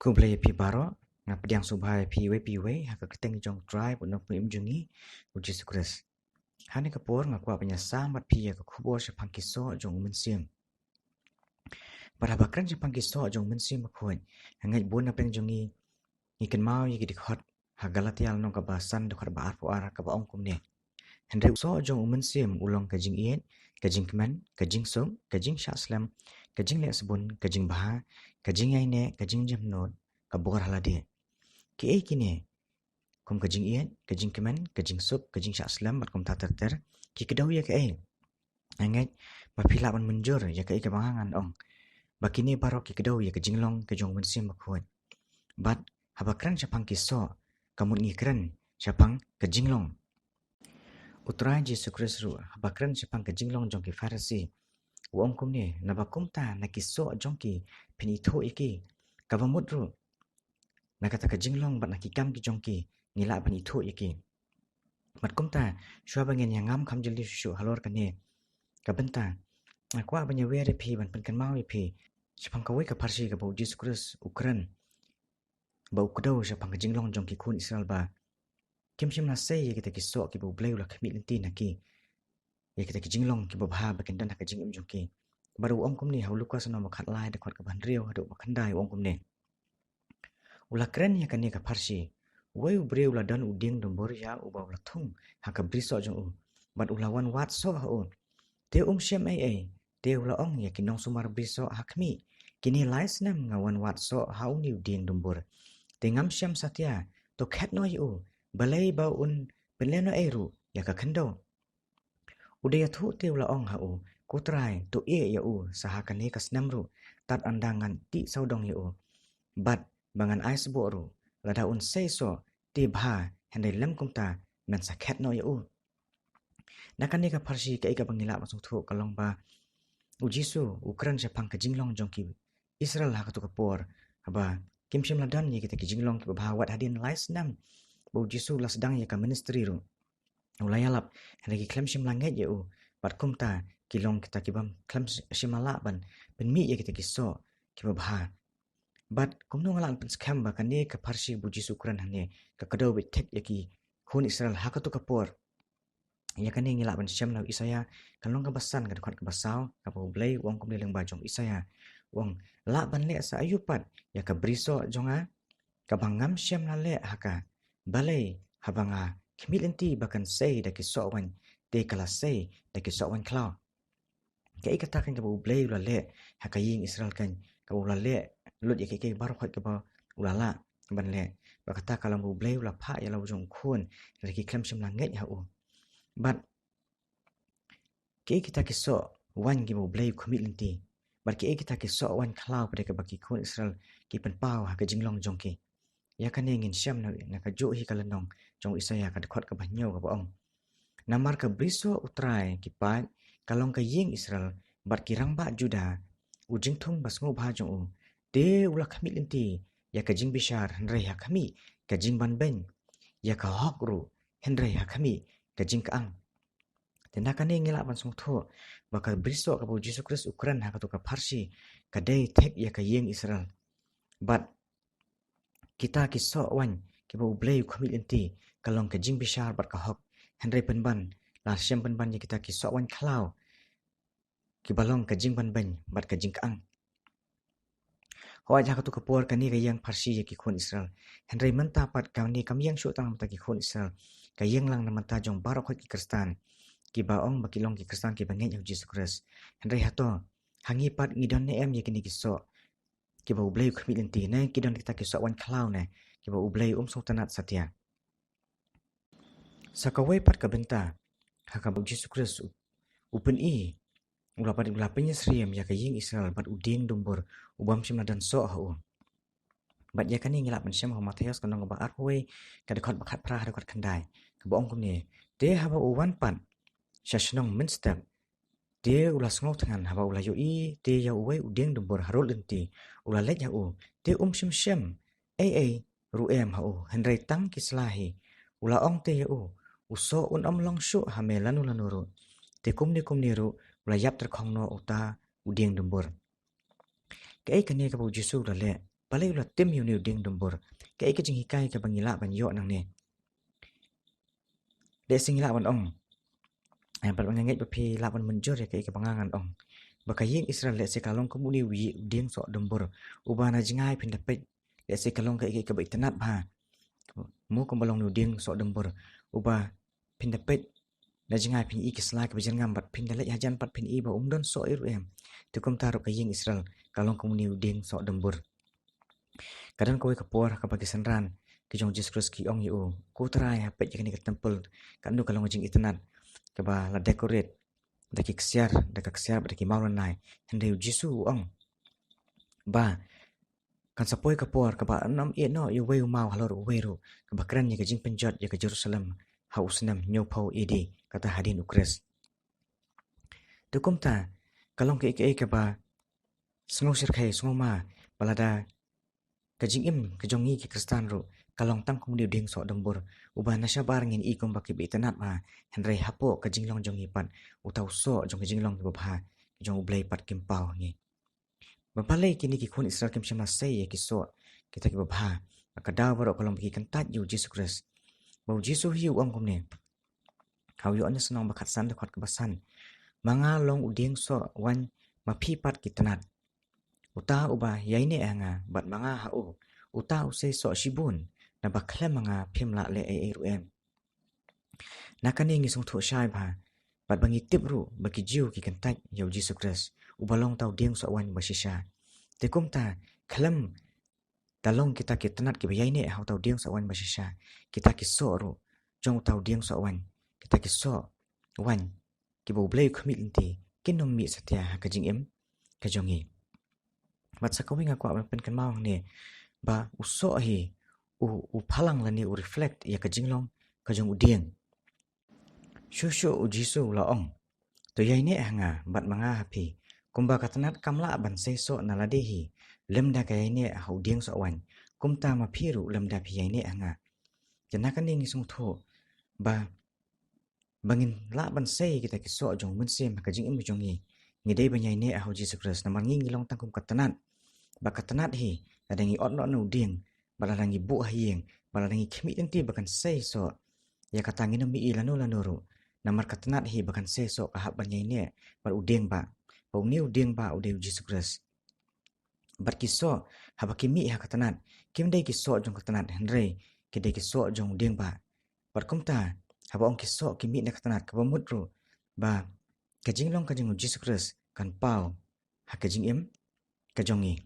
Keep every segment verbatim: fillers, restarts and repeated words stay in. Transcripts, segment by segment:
Khublei ïa phi baroh, nga pdiang sngewbha ïa phi iwei pa iwei ha ka kyrteng jong u Trai bad u Nongpynim jong ngi, u Jisu Khrist. Hangne ka por nga kwah ban ïa sam bad phi ïa ka khubor shaphang ki soh jong u Mynsiem. Bad haba kren shaphang ki soh jong u Mynsiem Bakhuid, nga ngeit bun na pdeng jong ngi ngi kynmaw ïa ki dkhot ha Galatia lynnong kaba san dkhot ba arphew ar kaba ong kumne: Hynrei u soh jong u Mynsiem u long ka jingïeit, ka jingkmen, ka jingsuk, ka jingshah slem, ka jingleh sbun, ka jingbha, ka jingïaineh, ka jingjemnud, ka bor ha lade. Kiei kine? Kum ka jingïeit, ka jingkmen, ka jingsuk, ka jingshah slem bad kumta ter ter, ki kdew ïa kaei? Nga ngeit ba phi lah ban mynjur ïa kaei kaba nga ngan ong, ba kine baroh ki kdew ïa ka jinglong ka jong u Mynsiem Bakhuid. Bad haba kren shaphang ki soh, ka mut ngi kren shaphang ka jinglong. U Trai Jisu Khrist ruh haba kren shaphang ka jinglong jong ki Pharisi, u ong kumne: Naba kumta na ki soh jong ki phin ithuh ïa ki. Kaba mut ruh, na kata ka jinglong bad na ki kam ki jong ki ngi lah ban ithuh ïa ki. Bad kumta, shuwa ba ngin ïa ngam kham jylliew shuh shuh halor kane ka bynta, nga kwah ban ïa wer ïa phi, ban pynkynmaw ïa phi shaphang kawei ka pharshi kaba u Jisu Khrist u kren, ba u kdew shaphang ka jinglong jong ki khun Israel ba kim shym la sei ïa kita ki soh kiba U Blei u la khmih lynti na ki, ïa kita ki jinglong kiba bha ba kin don ha ka jingim jong ki. Bad u ong kumne ha u Lukas lynnong ba khatlai dkhot kaba hynriew haduh ba khyndai, u ong kumne: U la kren ïa kane ka pharshi: Uwei u briew u la don u dieng dumbur ïa uba u la thung ha ka brisoh jong u, bad u la wan wad soh ha u. Te um shem ei ei, te u la ong ïa ki nongsumar brisoh ha khmih: Kine lai snem nga wan wad soh ha une u dieng dumbur, te ngam shem satia. To khet noh ïa u, balei ba un pynlehnohei ruh ïa ka khyndew. U dei ïathuh te u la ong ha u: Ko Trai, to ïeh ïa u sa ha kane ka snem ruh, tad ynda ngan tih sawdong ïa u. Bad ba ngan ai sboh ruh, lada un sei soh te bha, hynrei lym kumta, men sa khet noh ïa u. Na kane ka pharshi kaei kaba ngi lah ban sngewthuh ka long ba u Jisu u kren shaphang ka jinglong jong ki Israel ha kato ka por, haba kim shym la don ïa kita ki jinglong kiba bha wat hadien lai snem ba u Jisu u la sdang ïa ka ministry ruh. U la ïalap, hynrei ki khlem shym la ngeit ïa u. Bad kumta ki long kita kibym khlem shym la lah ban pynmih ïa kita ki soh kiba bha. Bad kumno nga lah ban pynskhem ba kane ka pharshi ba u Jisu u kren hangne ka kdew beit thik ïa ki khun Israel ha kato ka por? Ïa kane ngi lah ban shem na u Isaïah, ka lynnong kaba san, ka dkhot kaba saw, kaba U Blei u ong kumne lyngba jong u Isaïah. U ong: Lah ban leh sa aïu pat ïa ka brisoh jong nga, kaba ngam shym la leh ha ka? Balei haba nga khmih lynti ba kan sei da ki soh waiñ, te ka la sei da ki soh waiñ khlaw? Kaei kata kan kaba U Blei u la leh ha ka ïing Israel kan, kaba u la leh lut ïa kaei kaei baroh kaba u la lah ban leh. Bad kata ka long ba U Blei u la phah ïa la u jong u khun, hynrei ki khlem shym la ngeit ha u. Bad kiei kita ki soh waiñ kiba U Blei u khmih lynti? Bad kiei kita ki soh waiñ khlaw pat de kaba ki khun Israel ki pynpaw ha ka jinglong jong ki? Ïa kane ngin shem na, na kajuh hi ka lynnong jong u Isaïah, ka dkhot kaba hynñiew, kaba ong: Namar ka brisoh U Trai ki paid ka long ka ïing Israel, bad ki rangbah Judah u jingthung ba sngewbha jong u. Te u la khmih lynti ïa ka jingbishar hynrei ha khmih ka jingbanbeiñ, ïa ka hok ruh hynrei ha khmih ka jingkyang. Te na kane ngi lah ban sngewthuh ba ka brisoh kaba u Jisu Khrist u kren ha kato ka pharshi ka dei thik ïa ka ïing Israel. Bad kita ki soh waiñ kiba U Blei u khmih lynti ka long ka jingbishar bad ka hok, hynrei pynban, la shem pynban ïa kita ki soh waiñ khlaw kiba long ka jingbanbeiñ bad ka jingkyang. Hooid, ha kato ka por kane ka ïeng pharshi ïa ki khun Israel. Hynrei mynta pat kane kam ïeng shuh tang na bynta ki khun Israel, ka ïeng lang na bynta jong baroh khoit ki Khristan kiba ong ba ki long ki Khristan kiba ngeit ha u Jisu Khrist. Hynrei hato ha ngi pat ngi don ne em ïa kine ki soh kiba U Blei u khmih lynti, ne ki don kita ki soh waiñ khlaw ne kiba U Blei um sngewtynnad satia? Sa kawei pat ka bynta ha kaba u Jisu Khrist u, u pyni, u la pat, u la pynïasyriem ïa ka ïing Israel bad u dieng dumbur u bym shym la don soh ha u. Bad ïa kane ngi lah ban shem ha u Mathaios ka lynnong kaba arphew wei, ka dkhot ba khatphra haduh khatkhyndai, kaba ong kumne: Te haba u wan pat sha shnong mynstep, te u la sngewthngan haba u la ïohi te ïa uwei u dieng dumbur harud lynti. U la leit ha u, te um shym shem ei ei ruh em ha u, hynrei tang ki sla hi. U la ong te ïa u, u soh un ym long shuh ha me lano lano ruh. Te kumne kumne ruh u la ïap tyrkhong noh uta u dieng dumbur. Kaei kane kaba u Jisu u la leh? Balei u la tim ïa une u dieng dumbur? Kaei ka jinghikai kaba ngi lah ban ïoh nangne? Lehse ngi lah ban ong, eh, bad nga ngeit ba phi lah ban mynjur ïa kaei kaba nga ngan ong, ba ka ïing Israel lehse ka long kum une u dieng soh dumbur uba na jngai phin da peit lehse ka long kaei kaba itynnad bha. Mo kumba long une u dieng soh dumbur uba phin da peit na jngai phin i ki sla kiba jyrngam bad phin da leit hajan pat phin i ba um don soh ei ruh em. Te kumta ruh ka ïing Israel ka long kum une u dieng soh dumbur. Ka don kawei ka por kaba ki synran ki jong Jisu Khrist ki ong ïa u, ko Trai, ha peit ïa kane ka temple, katno ka long ka jingitynnad, kaba la decorate da ki ksiar, da ka ksiar bad da ki maw ranai. Hynrei u Jisu u ong ba kan sa poi ka por kaba ym ïeh noh ïa uwei u maw halor uwei ruh, kaba kren ïa ka jingpynjot ïa ka Jerusalem ha u snem hynñiewphew A D, kata hadien u Khrist. Te kumta ka long kaei kaei kaba sngewshyrkhei, sngewma, ba lada ka jingim ka jong ngi ki Khristan ruh ka long tang kum une u dieng soh dumbur uba na shabar ngin i kumba kiba itynnad bha, hynrei hapoh ka jinglong jong ngi pat, uta u soh jong ka jinglong kiba bha jong U Blei pat kim paw ha ngi. Ba balei kine ki khun Israel kim shym la sei ïa ki soh kita kiba bha? Ba ka daw baroh ka long ba ki kyntait ïa u Jisu Khrist. Ba u Jisu hi u ong kumne ha u Ïoannis lynnong ba khatsan, dkhot kaba san: Ma nga long u dieng soh waiñ, ma phi pat ki tnat. Uta uba ïaineh ha nga bad ma nga ha u, uta u sei soh shibun, naba khlem ma nga phim lah leh ei ei ruh em. Na kane ngi sngewthuh shai bha, bad ba ngi tip ruh ba ki Jiw ki kyntait ïa u Jisu Khrist uba long uta u dieng soh waiñ ba shisha. Te kumta khlem da long kita ki tnat kiba ïaineh ha uta u dieng soh waiñ ba shisha, kita ki soh ruh jong uta u dieng soh waiñ, kita ki soh waiñ kiba U Blei u khmih lynti, kin ym mih satia ha ka jingim ka jong ngi. Bad sa kawei nga kwah ban pynkynmaw hangne ba u soh hi u, u phalang lane u reflect ïa ka jinglong ka jong u dieng. Shuh shuh u Jisu u la ong, to ïaineh ha nga bad ma nga ha phi. Kumba ka tnat kam lah ban sei soh na lade hi lymda ka ïaineh ha u dieng soh waiñ, kumta ma phi ruh lymda phi ïaineh ha nga. Te na kane ngi sngewthuh ba ba ngin lah ban sei kita ki soh jong u Mynsiem ha ka jingim jong ngi, ngi dei ban ïaineh ha u Jisu Khrist, namar ngi ngi long tang kum ka tnat. Ba ka tnat hi, lada ngi ot noh na u dieng, ba lada ngi buh ha ïing, ba lada ngi khmih lynti ba kan sei soh, ïa kata ngin ym ïohi lano lano ruh. Namar ka tnat hi ba kan sei soh ka hap ban ïaineh bad u dieng ba, ba une u dieng ba u dei u Jisu Khrist. Bad ki soh haba ki mih ha ka tnat, kim dei ki soh jong ka tnat, hynrei ki dei ki soh jong u dieng ba. Bad kumta haba ong ki soh ki mih na ka tnat, kaba mut ruh ba ka jinglong ka jong u Jisu Khrist kan paw ha ka jingim ka jong ngi.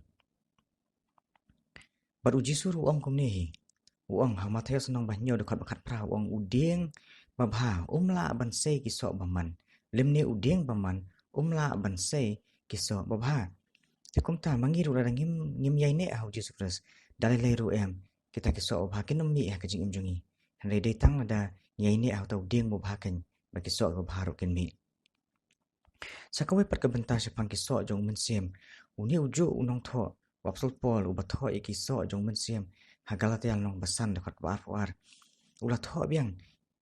Bad u Jisu ruh u ong kumne hi, u ong ha Mathaios lynnong ba hynñiew, dkhot ba khatphra, u ong, u dieng babha um lah ban sei ki soh bymman, lymne u dieng bymman um lah ban sei ki soh babha. Te kumta ma ngi ruh lada ngim, ngim ïaineh ha u Jisu Khrist, da lei lei ruh em, kita ki soh babha kin ym mih ha ka jingim jong ngi. Hynrei dei tang lada ngi ïaineh ha uta u dieng babha keiñ ba ki soh babha ruh kin mih. Sa kawei pat ka bynta shaphang ki soh jong u Mynsiem. Une u juh u nongthoh, u Apostol Paul, uba thoh ïa ki soh jong u Mynsiem ha Galatia lynnong ba san, dkhot ba arphew ar, u la thoh biang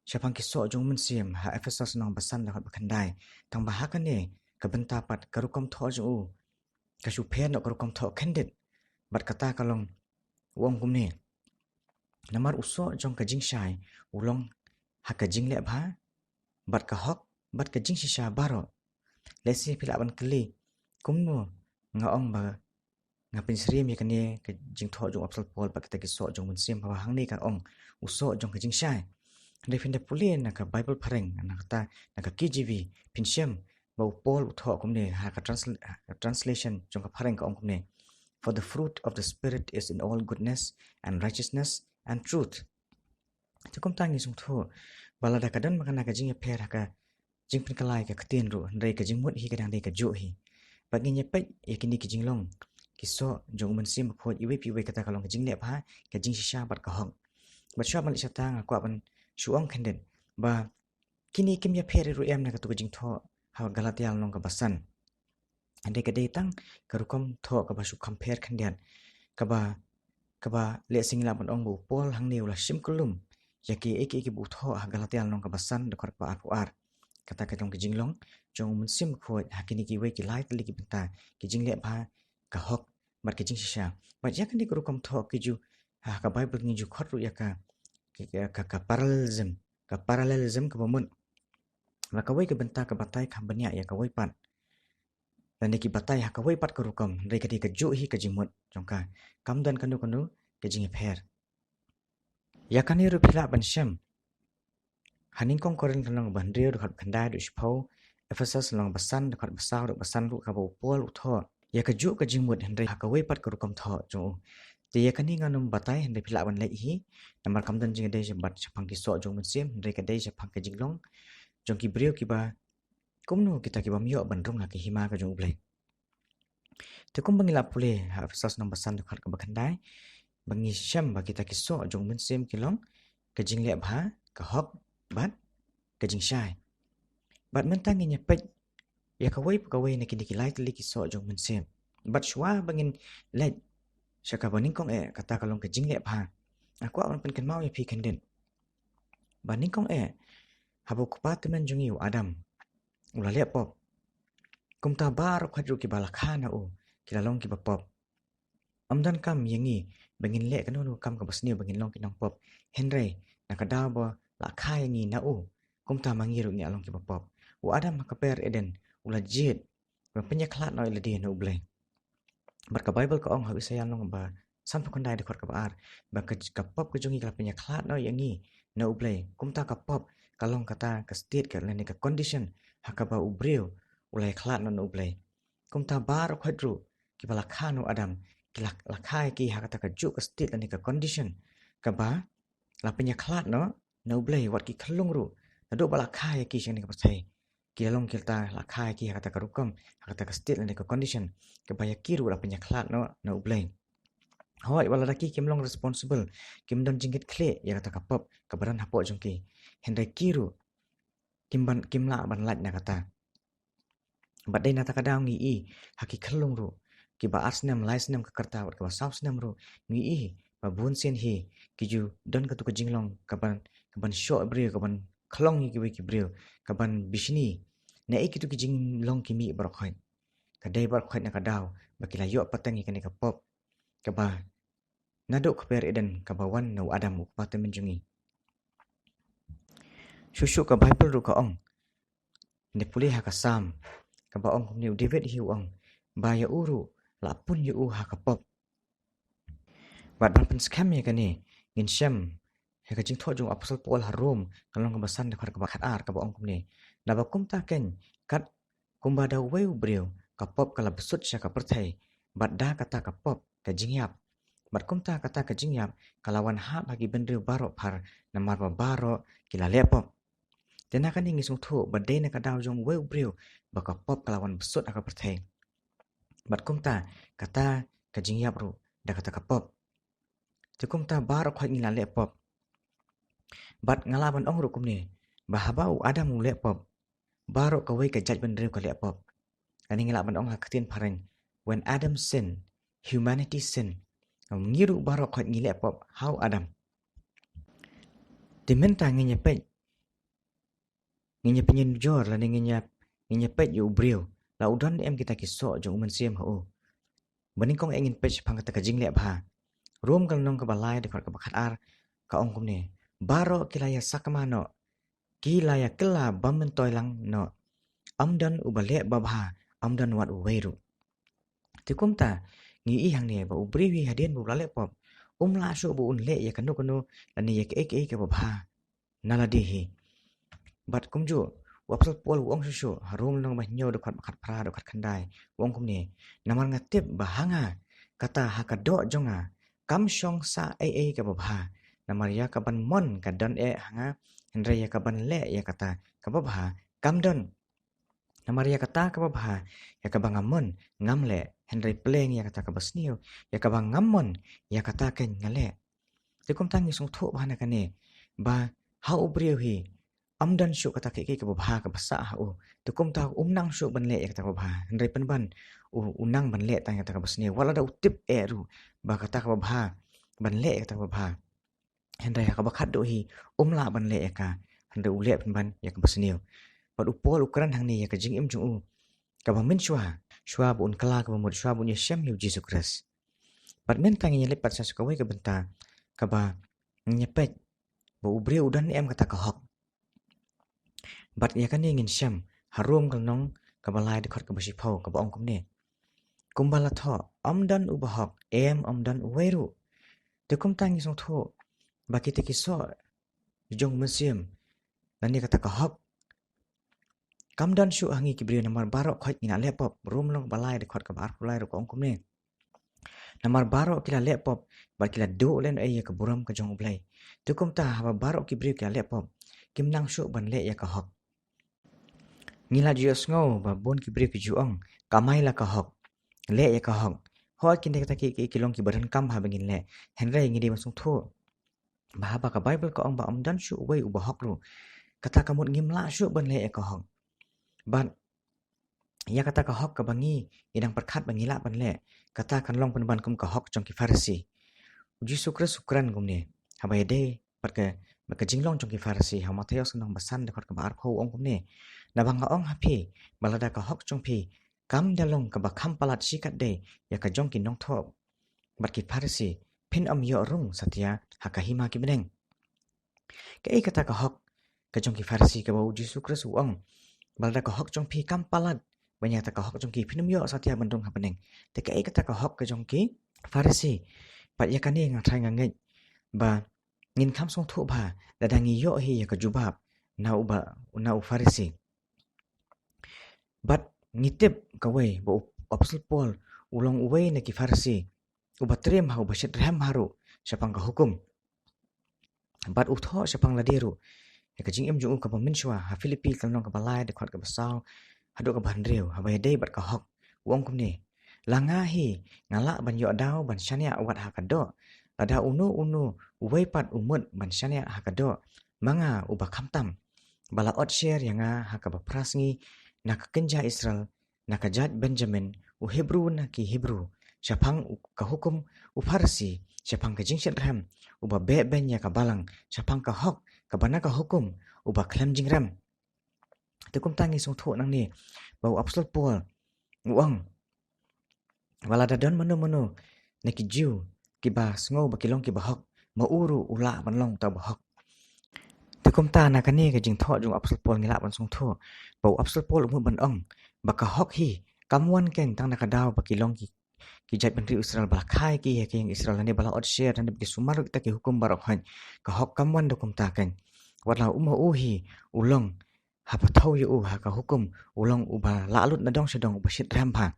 shaphang ki soh jong u Mynsiem ha Ephesos lynnong ba san, dkhot ba khyndai. Tang ba ha kane ka bynta pat ka rukom thoh jong u ka shu pher noh ka rukom thoh khyndiat. Bad kata ka long, u ong kumne, namar u soh jong ka jingshai u long ha ka jingleh bha bad ka hok bad ka jingshisha baroh. Lehse phi lah ban kylli, kumno nga ong ba nga pynsyriem ïa kane ka jingthoh jong u Apostol Paul bad kita ki soh jong u Mynsiem, haba hangne ka ong u soh jong ka jingshai? Hynrei phin da pule na ka Baibl phareng, na kata, na ka K J V, phin shem ba u Paul u thoh kumne ha ka transl-, ha ka translation jong ka phareng, ka ong kumne, "For the fruit of the Spirit is in all goodness and righteousness and truth." Te kumta ngi sngewthuh ba lada ka don ma kane ka jingïapher ha ka jingpynkylla ïa ka ktien ruh, hynrei ka jingmut hi ka dang dei kajuh hi. Bad ngin ïa peit ïa kine ki jinglong, ki soh jong u Mynsiem Bakhuid, iwei pa iwei kata ka long ka jingleh bha, ka jingshisha bad ka hok. Bad shuwa ban leit shata nga kwah ban shu ong khyndiat ba kine kim ïapher ruh em na katu ka jingthoh ha Galatia lynnong kaba san. Hynrei ka dei tang ka rukom thoh kaba shu kham pher khyndiat, kaba, kaba lehse ngi lah ban ong ba u Paul hangne u la shim kyllum ïa kiei kiei kiba u thoh ha Galatia lynnong kaba san, dkhot ba arphew ar. Kata ka long ka jinglong jong u Mynsiem Bakhuid ha kine kiwei ki lai tylli ki bynta, ki jingleh bha, ka hok bad ka jingshisha. Bad ïa kane ka rukom thoh ki ju, ha ka Bible ngi ju khot ruh ïa ka, ka, ka, ka parallelism, ka parallelism kaba mut. Ba kawei ka bynta ka batai kam bniah ïa kawei pat. Lane ki batai ha kawei pat ka rukom, hynrei ka dei kajuh hi ka jingmut jong ka. Kam don kano kano ka jingïapher. Ïa kane ruh phi lah ban shem ha Nyngkong Korinth lynnong ba hynriew dkhot ba khyndai haduh shiphew, Ephesos lynnong ba san dkhot ba saw haduh ba san ruh, kaba u Paul u thoh ïa kajuh ka jingmut, hynrei ha kawei pat ka rukom thoh jong u. Te ïa kane ngan ym batai, hynrei phi lah ban leit hi, namar kam don jingïadei shaphang ki soh jong u Mynsiem, hynrei ka dei shaphang ka jinglong jong ki briew kiba kumno kita ki bym ïoh ban rung ha ka hima ka jong U Blei. Te kumba ngi la pule ha Ephesos lynnong ba san dkhot kaba khyndai, ba ngi shem ba kita ki soh jong u Mynsiem ki long ka jingleh bha, ka hok bad ka jingshai. Bad mynta ngin ïa peit ïa kawei pa kawei na kine ki lai tylli ki soh jong u Mynsiem. Bad shuwa ba ngin leit sha kaba nyngkong eh, kata ka long ka jingleh bha, nga kwah ban pynkynmaw ïa phi khyndiat ba nyngkong eh, haba u kpa tymmen jong ngi u Adam u la leh pop, kumta baroh khoit ruh kiba la kha na u ki la long kiba pop. Ym don kam ïa ngi ba ngin leh kano kano kam kaba sniew ba ngin long ki nongpop. Hynrei na ka daw ba la kha ïa ngi na u, kumta ma ngi ruh ngi la long kiba pop. U Adam ha ka per Eden u la jied ban pynïakhlad noh ïa lade na U Blei. Bad ka Bible ka ong ha u Isaïah lynnong ba sanphew khyndai dkhot kaba ar, ba ka, ka pop ka jong ngi ka la pynïakhlad noh ïa ngi na U Blei. Kumta ka pop ka long kata ka state ka, lane ka condition ha kaba u briew u la ïakhlad noh na U Blei. Kumta baroh khoit ruh kiba la kha na u Adam, ki la, la kha ïa ki ha kata kajuh ka state lane ka condition kaba la pynïakhlad noh na U Blei. Wat ki khyllung ruh, naduh ba la kha ïa ki sha kane ka pyrthei, ki la long kita la kha ïa ki ha kata ka rukom, ha kata ka state lane ka condition kaba ïa ki ruh la pynïakhlad noh na U Blei. Hooid, wat lada ki kim long responsible, kim don jingkitkhlieh ïa kata ka pop kaba don hapoh jong ki, hynrei ki ruh kim ban, kim lah ban lait na kata. Bad dei na kata ka daw ngi i ha ki khyllung ruh, kiba ar snem, lai snem ka rta, wat kiba saw snem ruh, ngi i ba bun sien hi ki ju don katu ka jinglong kaban, kaban shoh briew, kaban khlong ïa kiwei ki briew, kaban bishni. Na ei kitu ki jinglong ki mih baroh khoit? Ka dei baroh khoit na ka daw ba ki la ïoh pateng ïa kane ka pop kaba naduh ka per Eden kaba wan na u Adam u kpa tymmen jong ngi. Shuh shuh ka Bible ruh ka ong, ne pule ha ka Salm, kaba ong kumne, u David hi u ong ba ïa u ruh la pun ïa u ha ka pop. Bad ban pynskhem ïa kane, ngin shem ïa ka jingthoh jong u Apostol Paul ha Rom, ka lynnong kaba san dkhot kaba khatar, kaba ong kumne, naba kumta keiñ, kat kumba da uwei u briew ka pop ka la bsut sha ka pyrthei, bad da kata ka pop ka jingïap. Bad kumta kata ka jingïap ka la wan hap ha ki bynriew baroh phar, namar ba baroh ki la leh pop. Te na kane ngi sngewthuh ba dei na ka daw jong uwei u briew ba ka pop ka la wan bsut ha ka pyrthei. Bad kumta kata ka jingïap ruh da kata ka pop. Te kumta baroh khoit ngi la leh pop. Bad nga lah ban ong ruh kumne, ba haba u Adam u leh pop, baroh kawei ka jaitbynriew ka leh pop. Kane ngi lah ban ong ha ka ktien phareng, when Adam sin, humanity sin. Ngi ruh baroh khoit ngi leh pop ha u Adam. Te mynta ngin ïa peit, ngin ïa pynjur lane ngin ïa, ngin ïa peit ïa u briew, la u don em kita ki soh jong u Mynsiem ha u? Ba nyngkong eh ngin peit shaphang kata ka jingleh bha. Rom ka lynnong kaba lai dkhot kaba khatar ka ong kumne, baroh ki la ïa sakma noh, ki la ïa kylla bym myntoi lang noh. Ym don uba leh babha, ym don wat uwei ruh. Te kumta ngi i hangne ba u briew hi hadien ba u la leh pop, um lah shuh ba un leh ïa kano kano lane ïa kaei kaei kaba bha na lade hi. Bad kumjuh u Apostol Paul u ong shuh shuh ha Rom lynnong ba hynñiew dkhot ba khatphra, dkhot khyndai, u ong kumne, namar nga tip ba ha nga, kata ha ka doh jong nga, kam shong sah ei ei kaba bha. Namar ïa kaban mon ka don eh ha nga, hynrei ïa kaban leh ïa kata kaba bha kam don. Namar ïa kata kaba bha, ïa kaba nga mon, ngam leh, hynrei pleng ïa kata kaba sniew, ïa kaba ngam mon, ïa kata keiñ nga leh. Te kumta ngi sngewthuh bha na kane, ba ha u briew hi, ym don shuh kata kaei kaei kaba bha kaba sah ha u. Te kumta um nang shuh ban leh ïa kata kaba bha, hynrei pynban u, u nang ban leh tang ïa kata kaba sniew. Wat lada u tip eh ruh ba kata kaba bha ban leh ïa kata kaba bha, hynrei ha kaba khatduh hi um lah ban leh ïa ka, hynrei u leh pynban ïa kaba sniew. Bad u Paul u kren hangne ïa ka jingim jong u kaba mynshuwa, shuwa ba un kylla kaba mut, shuwa ba un ïashem ïa u Jisu Khrist. Bad mynta ngin ïa leit pat sha kawei ka bynta kaba ngin ïa peit ba u briew u don em kata ka hok. Bad ïa kane ngin shem ha Rom ka lynnong kaba lai dkhot kaba shiphew kaba ong kumne. Kumba la thoh, ym don uba hok, em ym don uwei ruh. Te kumta ngi sngewthuh ba kita ki soh jong mynsiem lane kata ka hok kam don shuh ha ngi ki briew namar baroh khoit ngi la leh pop. Rom lynnong kaba lai dkhot kaba arphew lai ruh ka ong kumne. Namar baroh ki la leh pop bad ki la duh lehnohei ïa ka burom ka jong U Blei. Te kumta haba baroh ki briew ki la leh pop, kim nang shuh ban leh ïa ka hok. Ngi la ju ïohsngew ba bun ki briew ki ju ong, kamai la ka hok, leh ïa ka hok. Hooid, kine kita ki, ki, ki long kiba donkam haba ngin leh. Hynrei ngi dei ban sngewthuh ba haba ka Baibl ka ong ba ym don shuh uwei uba hok ruh, kata ka mut ngim lah shuh ban leh ïa ka hok. Bad ïa kata ka hok kaba ngi, ngi dang pyrkhat ba ngi lah ban leh, kata kan long pynban kum ka hok jong ki Pharisi. U Jisu Khrist u kren kumne, haba ïadei bad ka, bad ka jinglong jong ki Pharisi, ha Mathaios lynnong ba san dkhot kaba arphew u ong kumne. Naba nga ong ha phi ba lada ka hok jong phi kam da long kaba kham palat shikatdei ïa ka jong ki nongthoh bad ki Pharisi, phin ym ïoh rung satia ha ka hima ki bneng. Kaei kata ka hok ka jong ki Pharisi kaba u Jisu Khrist u ong ba lada ka hok jong phi kam palat ban ïa kata ka hok jong ki, phin ym ïoh satia ban rung ha bneng? Te kaei kata ka hok ka jong ki Pharisi? Bad ïa kane nga tharai nga ngeit ba ngin kham sngewthuh bha lada ngi ïoh hi ïa ka jubab na uba, na u Pharisi. Bad ngi tip kawei ba u Apostol Paul u long uwei na ki Pharisi uba triem ha, uba shitrhem ha ruh shaphang ka hukum. Bad u thoh shaphang lade ruh ïa ka jingim jong u kaba mynshuwa ha Philippi ka lynnong kaba lai dkhot kaba saw haduh kaba hynriew, haba ïadei bad ka hok, u ong kumne. La nga hi nga lah ban ïoh daw ban shaniah wat ha ka doh, lada uno uno uwei pat u mut ban shaniah ha ka doh, ma nga uba khamtam, ba la ot sher ïa nga ha kaba phra sngi na ka kynja Israel, na ka jait Benjamin, u Hebru na ki Hebru, shaphang u, ka hukum u Pharisi, shaphang ka jingshitrhem, uba beh beiñ ïa ka balang, shaphang ka hok kaba na ka hukum, uba khlem jingrem. Te kumta ngi sngewthuh nangne ba u Apostol Paul u ong ba lada don mano mano na ki Jiw kiba sngew ba ki long kiba hok, ma u ruh u lah ban long uta uba hok. Te kumta na kane ka jingthoh jong u Apostol Paul ngi lah ban sngewthuh ba u Apostol Paul u mut ban ong ba ka hok hi kam wan keiñ tang na ka daw ba ki long ki, ki jaitbynriew Israel, ba la kha ïa ki ha ka ïing Israel, lane ba la ot sher, lane ba ki sumar ïa kita ki hukum baroh khoit. Ka hok kam wan da kumta keiñ. Wat la u ma u hi u long, haba thew ïa u ha ka hukum, u long uba lah lut na dong sha dong, uba shitrhem bha.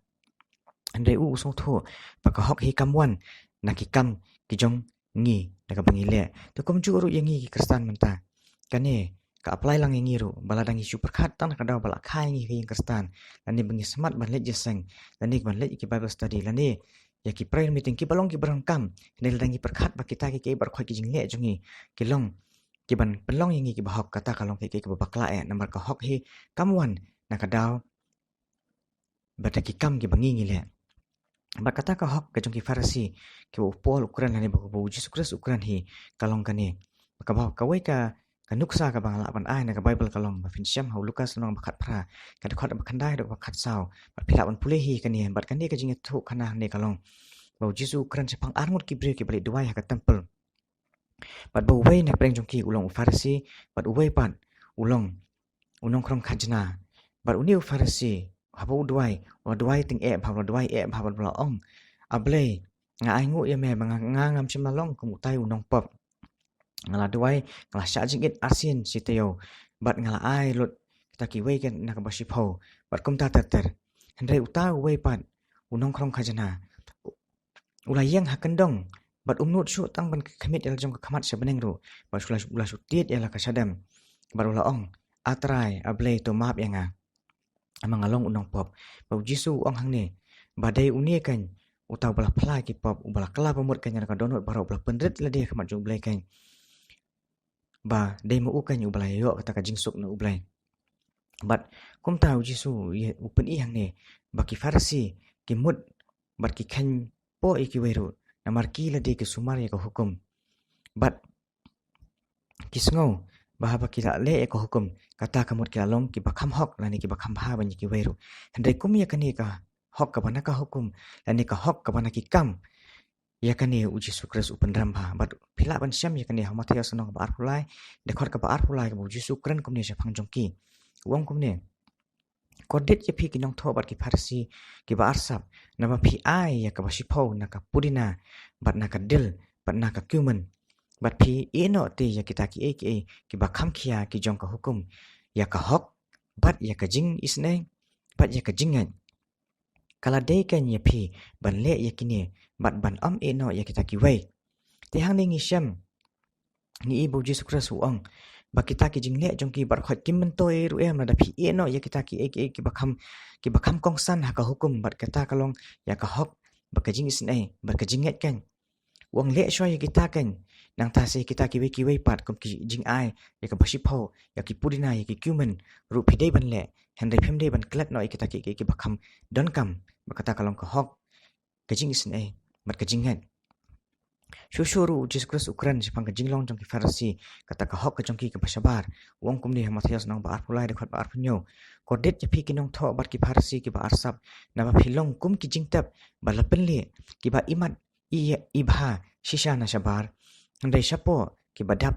Hynrei u u sngewthuh ba ka hok hi kam wan na ki kam ki jong ngi, na kaba ngi leh. Te kumjuh ruh ïa ngi ki Khristan mynta, kane ka apply lang ïa ngi ruh, ba lada ngi shu pyrkhat tang na ka daw ba la kha ïa ngi ha ka ïing Khristan, lane ba ngi smat ban leit ïaseng, lane ban leit ïa ki Bible study, lane ïa ki prayer meeting, kiba long kiba donkam. Hynrei lada ngi pyrkhat ba kita ki, kiei baroh khoit ki jingleh jong ngi ki long kiban pynlong ïa ngi kiba hok, kata ka long kaei kaei kaba bakla eh, namar ka hok hi kam wan na ka daw bad da ki kam kiba ngi ngi leh. Bad kata ka hok ka jong ki Pharisi kaba u Paul u kren, lane ba, ba u Jisu Khrist u kren hi, ka long kane. Kaba kawei ka, ka nuksa kaba nga lah ban ai na ka Baibl ka long ba phin shem ha u Lukas lynnong ba khatphra, ka dkhot ba khyndai haduh ba khatsaw. Bad phi lah ban pule hi kane, bad kane ka jingïathuhkhana hangne ka long ba u Jisu u kren shaphang arngut ki briew kiba leit duwai ha ka templ. Bad ba uwei na pdeng jong ki u long u Pharisi, bad uwei pat u long u nongkhrong khajna. Bad une u Pharisi, haba u duwai, u la duwai tyngeh bha, u la duwai eh bha, bad u la ong, A Blei, nga ainguh ïa me ba nga, nga ngam shym la long kum utai u nongpop. Nga la duwai, nga la shah jingit arsien shi taïew, bad nga la ai lut kita kiwei ken na kaba shiphew, bad kumta ter ter. Hynrei uta uwei pat u nongkhrong khajna u la ïeng ha kyndong, bad um nud shuh tang ban khmih ïa la jong ka khmat sha bneng ruh, bad u la, u la shu tied ïa la ka shadem, bad u la ong, A Trai, A Blei, to map ïa nga, namar nga long u nongpop. Bad u Jisu u ong hangne ba dei une keiñ uta uba la phla ki pop, uba la kylla ba mut keiñ na ka dohnud baroh, uba la pynrit lade ha khmat jong U Blei keiñ, ba dei ma u keiñ uba la ïoh kata ka jingsuk na U Blei. Bad kumta u Jisu u pyni hangne ba ki Pharisi ki mut bad ki kheiñ poh ïa kiwei ruh, namar ki lade ki sumar ïa ka hukum, bad ki sngew ba haba ki la leh ïa ka hukum, kata ka mut ki la long kiba kham hok lane kiba kham bha ban ïa kiwei ruh. Hynrei kum ïa kane ka hok kaba na ka hukum lane ka hok kaba na ki kam, Ïa kane u Jisu Khrist u pynrem bha, bad phi lah ban shem ïa kane ha u Mathaios lynnong kaba arphew lai, dkhot kaba arphew lai, kaba u Jisu u kren kumne shaphang jong ki. U ong kumne: Kordit ïa phi ki nongthoh bad ki Pharisi kiba arsap, naba phi ai ïa kaba shiphew na ka pudina, bad na ka dill, bad na ka cumin, bad phi ïeh noh te ïa kita kiei kiei kiba kham khia ki jong ka hukum, ïa ka hok, bad ïa ka jingisynei, bad ïa ka jingngeit. Ka la dei kein ïa phi ban leh ïa kine, bad ban ym ïeh noh ïa kita kiwei. Te hangne ngi shem, ngi i ba u Jisu Khrist u ong ba kita ki jingleh jong ki baroh khoit kim myntoi ruh em, lada phi ïeh noh ïa kita kiei kiei kiba kham, kiba kham kongsan ha ka hukum, bad kata ka long ïa ka hok, bad ka jingisynei, bad ka jingngeit kein. U ong leh shuwa ïa kita kein, nangta sa kita kiwei kiwei pat kum ki jingai ïa kaba shiphew, ïa ki pudina, ïa ki cumin ruh phi dei ban leh, hynrei phim dei ban klet noh ïa kita kiei kiei kiba kham donkam, bad kata ka long ka hok, ka jingisynei, bad ka jingngeit. Shuh shuh ruh u Jisu Khrist u kren shaphang ka jinglong jong ki Pharisi, kata ka hok ka jong ki kaba shabar. U ong kumne ha u Mathaios lynnong ba arphew lai, dkhot ba arphew hynñiew: Kordit ïa phi ki nongthoh bad ki Pharisi kiba arsap, naba phi long kum ki jingtep ba la pynlih, kiba imat i, i bha shisha na shabar, hynrei shapoh kiba dap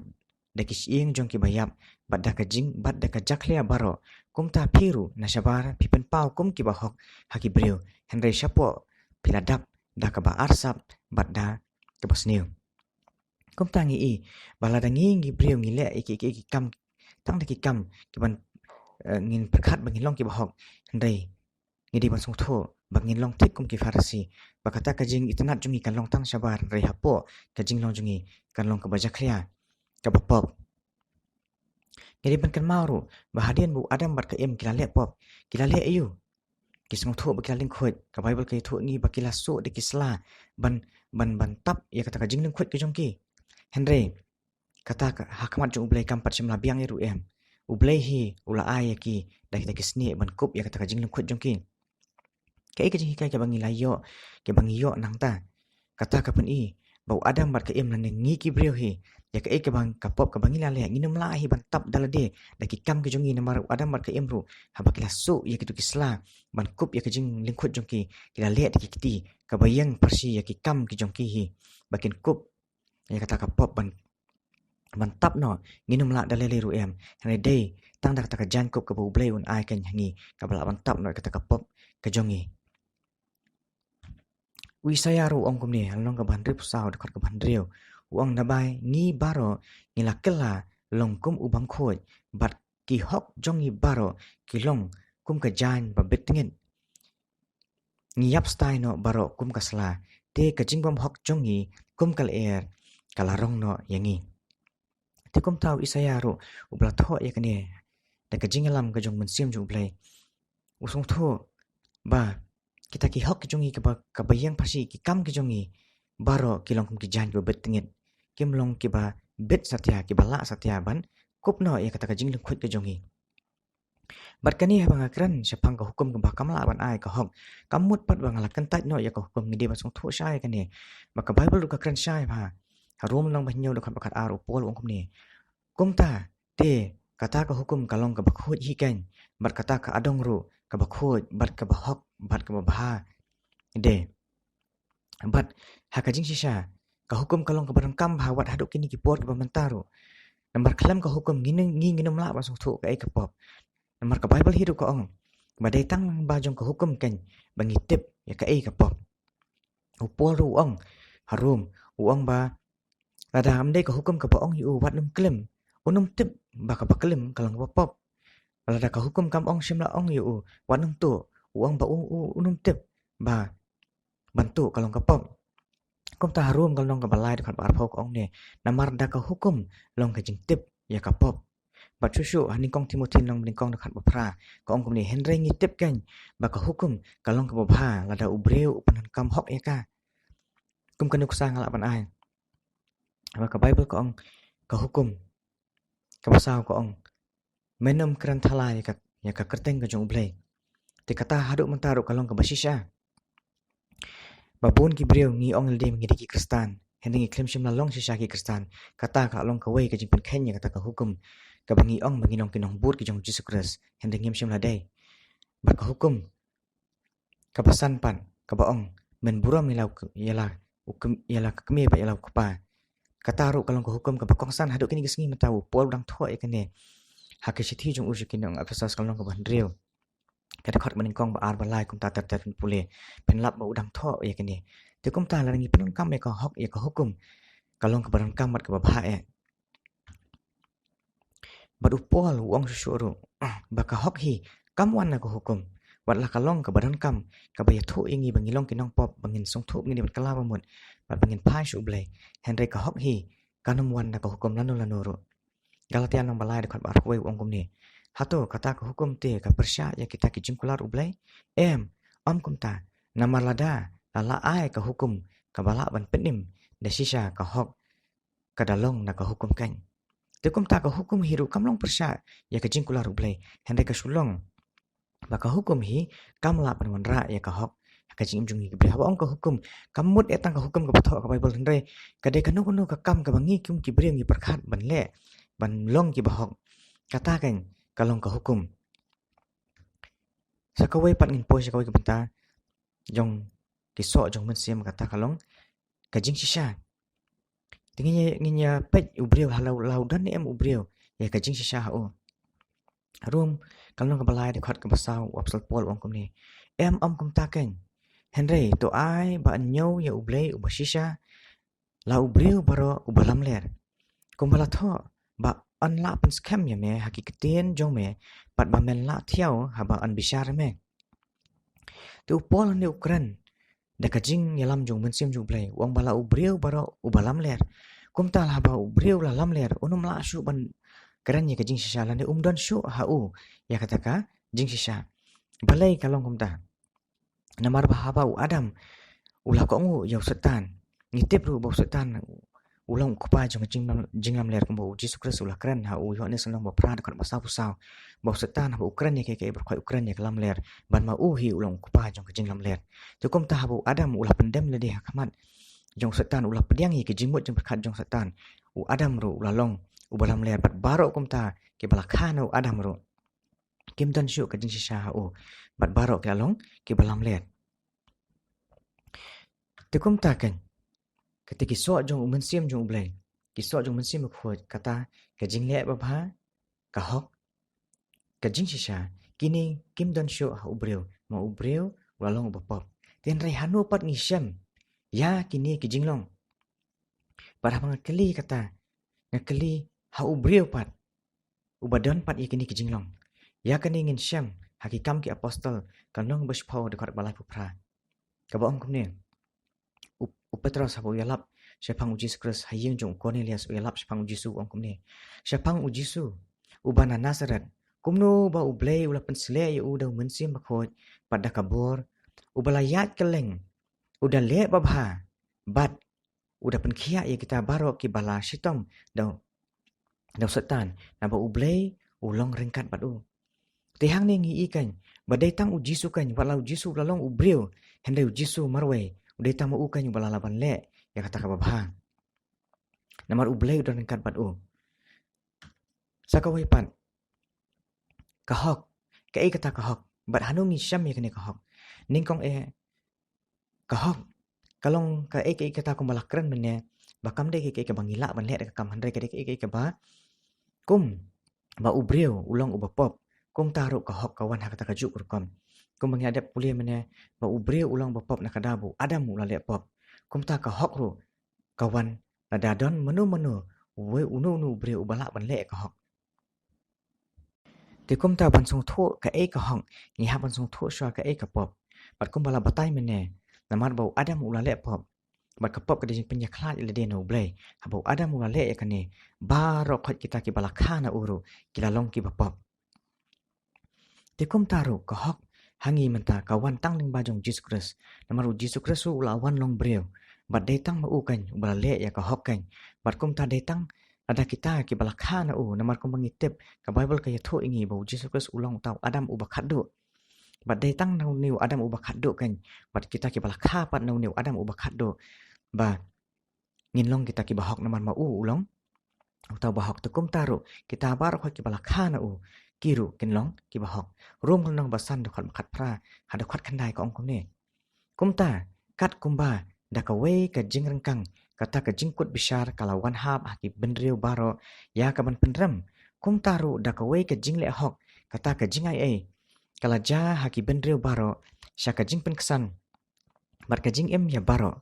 da ki shyieng jong kiba ïap, bad da ka jing, bad da ka jakhlia baroh. Kumta phi ruh na shabar phi pynpaw kum kiba hok ha ki briew, hynrei shapoh phi la dap da kaba arsap bad da kaba sniew. Kumta ngi i ba lada ngi, ngi briew ngi leh ïa ki, ki, ki kam, tang da ki kam kiban, eh, ngin pyrkhat ba ngin long kiba hok, hynrei ngi dei ban sngewthuh ba ngin long thik kum ki Pharisi, ba kata ka jingitynnad jong ngi kan long tang shabar, hynrei hapoh ka jinglong jong ngi kan long kaba jakhlia, kaba pop. Ngi dei ban kynmaw ruh ba hadien ba u Adam bad ka Im ki la leh pop, ki la leh aïu? Ki sngewthuh ba ki la lyngkhuid. Ka Baibl ka ïathuh ngi ba ki la suh da ki sla ban, ban, ban tap ïa kata ka jinglyngkhuid ka jong ki. Hynrei kata ka, ha khmat jong U Blei kam pat shym la biang ïa ruh em. U Blei hi u la ai ïa ki da kita ki snieh ban kup ïa kata ka jinglyngkhuid jong ki. Kaei ka jinghikai kaba ngi la ïoh, kaba ngi ïoh nangta? Kata ka pyni ba u Adam bad ka Im lane ngi ki briew hi, ïa kaei kaba, ka pop kaba ngi la leh, ngin ym lah hi ban tap da lade da ki kam ki jong ngi, namar u Adam bad ka Im ruh haba ki la suh ïa kito ki sla ban kup ïa ka jinglyngkhuid jong ki, ki la leh da ki kti kaba ïeng pyrshah ïa ki kam ki jong ki hi, ba kin kup ïa kata ka pop ban, ban tap noh. Ngin ym lah da lade ruh em, hynrei dei tang da kata ka jaiñkup kaba U Blei un ai kein ha ngi, kaba lah ban tap noh ïa kata ka pop ka jong ngi. U Isaïah ruh u ong kumne, lynnong kaba hynriewphew saw, dkhot kaba hynriew. U ong: Naba ngi baroh ngi la kylla long kum u bymkhuid, bad ki hok jong ngi baroh ki long kum ka jaiñ ba bit tngit. Ngi ïap stai noh baroh kum ka sla, te ka jingbym hok jong ngi kum ka lyer ka la rong noh ïa ngi. Te kumta u Isaïah ruh uba la thoh ïa kane da ka jingïalam ka jong u Mynsiem jong U Blei, u sngewthuh ba kita ki hok ki jong ngi, kaba, kaba ïeng pyrshah ki kam ki jong ngi, baroh ki long kum ki jaiñ kiba bit tngit. Kim long kiba bit satia, kiba lah satia ban kup noh ïa kata ka jinglyngkhuid ka jong ngi. Bad kane haba nga kren shaphang ka hukum kaba kam lah ban ai ka hok, kam mut pat ba nga la kyntait noh ïa ka hukum. Ngi dei ban sngewthuh shai ïa kane, ba ka Baibl ruh ka kren shai bha. Ha Rom lynnong ba hynñiew, dkhot ba khatar, u Paul u ong kumne: Kumta te kata ka hukum ka long kaba khuid hi kein, bad kata ka adong ruh kaba khuid, bad kaba hok, bad kaba bha de. Bad ha ka jingshisha, ka hukum ka long kaba donkam bha wat haduh kine ki por kiba mynta ruh. Namar khlem ka hukum ngi, ngi ngin ym lah ban sngewthuh kaei ka pop. Namar ka Baibl hi ruh ka ong ba dei tang ba jong ka hukum kein ba ngi tip ïa kaei ka pop. U Paul ruh u ong ha Rom, u ong ba lada kam dei ka hukum kaba ong ïa u wat nym klim, un nym tip ba kaba klim ka long kaba pop. Lada ka hukum kam ong, shym la ong ïa u wat nym tuh, u ong ba u, u, un nym tip ba ban tuh ka long ka pop. Kumta ha Rom ka lynnong kaba lai, dkhot ba arphew ka ong ne: Namar da ka hukum long ka jingtip ïa ka pop. Bad shuh shuh ha nyngkong Timothi lynnong ba nyngkong, dkhot ba phra, ka ong kumne: Hynrei ngi tip kein ba ka hukum ka long kaba bha lada u briew u pyndonkam hok ïa ka. Kum ka nuksa nga lah ban ai ba ka Baibl ka ong, ka hukum kaba saw ka ong: Men ym kren thala ïa ka, ïa ka kyrteng ka jong U Blei. Te kata haduh mynta ruh ka long kaba shisha. Ba bun ki briew ngi ong lade ngi dei ki Khristan, hynrei ngi khlem shym la long shisha ki Khristan. Kata ka long kawei ka jingpynkheiñ ïa kata ka hukum kaba ngi ong ba ngi long ki nongbud ki jong U Jisu Khrist, hynrei ngim shym la dei. Bad ka hukum kaba san pat kaba ong: Men burom ïa la, ïa la u km-, ïa la ka kmie bad ïa la u kpa. Kata ruh ka long ka hukum kaba kongsan haduh kine ki sngi mynta. U Paul u dang thoh ïa kane ha ka shithi jong u sha ki nong Ephesos ka lynnong kaba hynriew, ka dkhot ba nyngkong, ba ar, ba lai, kumta ter ter phin pule, phin lap ba u dang thoh ïa kane. Te kumta lada ngi pyndonkam ïa ka hok, ïa ka hukum, ka long kaba donkam bad kaba bha eh. Bad u Paul u ong shuh shuh ruh ba ka hok hi kam wan na ka hukum, wat la ka long kaba donkam, kaba ïathuh ïa ngi ba ngi long ki nongpop, ba ngin sngewthuh, ba ngin dei ban kylla ba mut, bad ba ngin phai sha U Blei. Hynrei ka hok hi kam wan na ka hukum lano lano ruh. Galatia lynnong ba lai, dkhot ba arphew wei, u ong kumne: Hato kata ka hukum te ka pyrshah ïa kita ki jingkular U Blei? Em, ym kumta. Namar lada la lah ai ka hukum kaba lah ban pynim, da shisha ka hok ka da long na ka hukum kan. Te kumta ka hukum hi ruh kam long pyrshah ïa ka jingkular U Blei, hynrei ka shu long ba ka hukum hi kam lah ban wanrah ïa ka hok ha ka jingim jong ngi ki briew. Haba ong ka hukum, kam mut eh tang ka hukum kaba thoh ka Baibl, hynrei ka dei kano kano ka kam kaba ngi kum ki briew ngi pyrkhat ban leh ban long kiba hok. Kata kan ka long ka hukum. Sa kawei pat ngin poi sha kawei ka bynta jong ki soh jong mynsiem, kata ka long ka jingshisha. Te ngin ïa, ngin ïa peit u briew, ha la u, la u don ne em u briew ïa ka jingshisha ha u. Rom ka lynnong kaba lai, dkhot kaba saw, u Apostol Paul u ong kumne: Em, ym kumta kan. Hynrei to ai ba yn ñiew ïa U Blei uba shisha la u briew baroh uba lamler, kumba la thoh, ba yn lah pynskhem ïa me ha ki ktien jong me, bad ba men lah thiaw haba yn bishar ïa me. Te u Paul hangne u kren da ka jingïalam jong u Mynsiem jong U Blei, u ong ba la u briew baroh uba lamler. Kumta la haba u briew la lamler, un ym lah shuh ban kren ïa ka jingshisha, lane um don shuh ha u ïa kata ka jingshisha. Balei ka long kumta? Namar ba haba u Adam u la kohnguh ïa u Soitan, ngi tip ruh ba u Soitan u long u kpa jong ka jinglam-, jinglamler, kumba u Jisu Khrist u la kren ha u Ïoannis lynnong ba phra, dkhot ba sawphew saw, ba u Soitan haba u kren ïa kiei kiei baroh khoit u kren ïa ka lamler, bad ma u hi u long u kpa jong ka jinglamler. Te kumta haba u Adam u la pyndem lade ha khmat jong u Soitan, u la pdiang ïa ki jingmut jingpyrkhat jong u Soitan, u Adam ruh u la long uba lamler, bad baroh kumta kiba la kha na u Adam ruh kim don shuh ka jingshisha ha u, bad baroh ki la long kiba lamler. Te kumta kan, kata ki soh jong u Mynsiem jong U Blei, ki soh jong u Mynsiem Bakhuid, kata ka jingleh babha, ka hok, ka jingshisha, kine kim don shuh ha u briew, ma u briew u la long uba pop. Te hynrei hano pat ngi shem ïa kine ki jinglong? Bad haba nga kylli kata, nga kylli ha u briew pat uba don pat ïa kine ki jinglong. Ïa kane ngin shem ha Ki Kam ki Apostol, ka lynnong ba shiphew, dkhot ba laiphew phra, kaba ong kumne: U, u Petros haba u ïalap shaphang u Jisu Khrist ha ïing jong u Kornelius, u ïalap shaphang u Jisu, u ong kumne shaphang u Jisu uba na Nasareth: Kumno ba U Blei u la pynsleh ïa u da u Mynsiem Bakhuid bad da ka bor, uba la ïaid kylleng, u da leh babha, bad u da pynkhiah ïa kita baroh kiba la shitom da u, da u Soitan, naba U Blei u long ryngkat bad u. Te hangne ngi i kan, ba dei tang u Jisu kan, wat la u Jisu u la long u briew, hynrei u Jisu marwei u dei tang ma u kan uba la lah ban leh ïa kata kaba bha, namar U Blei u don ryngkat bad u. Sa kawei pat, ka hok, kaei kata ka hok, bad hano ngi shem ïa kane ka hok? Nyngkong eh, ka hok ka long kaei kaei kata kumba la kren mynne, ba kam dei kaei kaei kaba ngi lah ban leh da ka kam, hynrei ka dei kaei kaei kaba kumba u briew u long uba pop, kumta ruh ka hok ka wan ha kata kajuh ka rukom. Kumba ngi la dep pule mynne, ba u briew u long uba pop na ka daw ba u Adam u la leh pop. Kumta ka hok ruh ka wan lada don mano mano, uwei, uno uno u briew uba lah ban leh ka hok. Te kumta ban sngewthuh kaei ka hok, ngi hap ban sngewthuh shuwa kaei ka pop. Bad kumba la batai mynne, namar ba u Adam u la leh pop, bad ka pop ka dei jingpynïakhlad ïa lade na U Blei. Haba u Adam u la leh ïa kane, baroh khoit kita kiba la kha na u ruh ki la long kiba pop. Te kumta ruh ka hok ha ngi mynta ka wan tang lyngba jong u Jisu Khrist. Namar u Jisu Khrist ruh u la wan long briew, bad dei tang ma u kan uba la leh ïa ka hok kan. Bad kumta dei tang lada kita kiba la kha na u, namar kumba ngi tip, ka Baibl ka ïathuh ïa ngi ba u Jisu Khrist u long uta u Adam uba khatduh. Bad dei tang na une u Adam uba khatduh kan, bad kita kiba la kha pat na une u Adam uba khatduh, ba ngin long kita kiba hok, namar ma u u long uta uba hok. Te kumta ruh kita baroh kiba la kha na u, ki ruh kin long kiba hok. Rom ka lynnong ba san, dkhot ba khatphra haduh khatkhyndai ka ong kumne: Kumta, kat kumba da kawei ka jingryngkang, kata ka jingkut bishar ka la wan hap ha ki bynriew baroh ïa ka ban pynrem. Kumta ruh da kawei ka jingleh hok, kata ka jingai ei, ka la jia ha ki bynriew baroh sha ka jingpynksan bad ka jingim ïa baroh.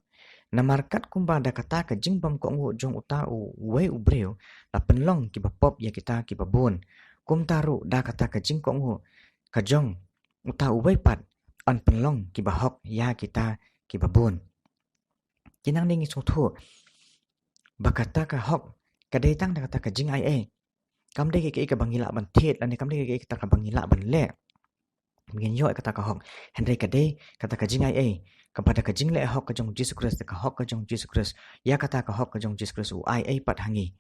Namar katkumba da kata ka jingbym kohnguh jong uta u uwei u briew la pynlong kiba pop ïa kita kiba bun, kumta ruh da kata ka jingkohnguh ka jong uta uwei pat yn pynlong kiba hok ïa kita kiba bun. Ki nang dei ngi sngewthuh ba kata ka hok ka dei tang da kata ka jingai ei. Kam dei kaei kaei kaba ngi lah ban thied lane kam dei kaei kaei kata kaba ngi lah ban leh. Ngin ïoh kata ka hok. Hynrei ka dei kata ka jingai ei, kaba da ka jingleh hok ka jong Jisu Khrist, da ka hok ka jong Jisu Khrist, ïa kata ka hok ka jong Jisu Khrist u ai ei pat ha ngi.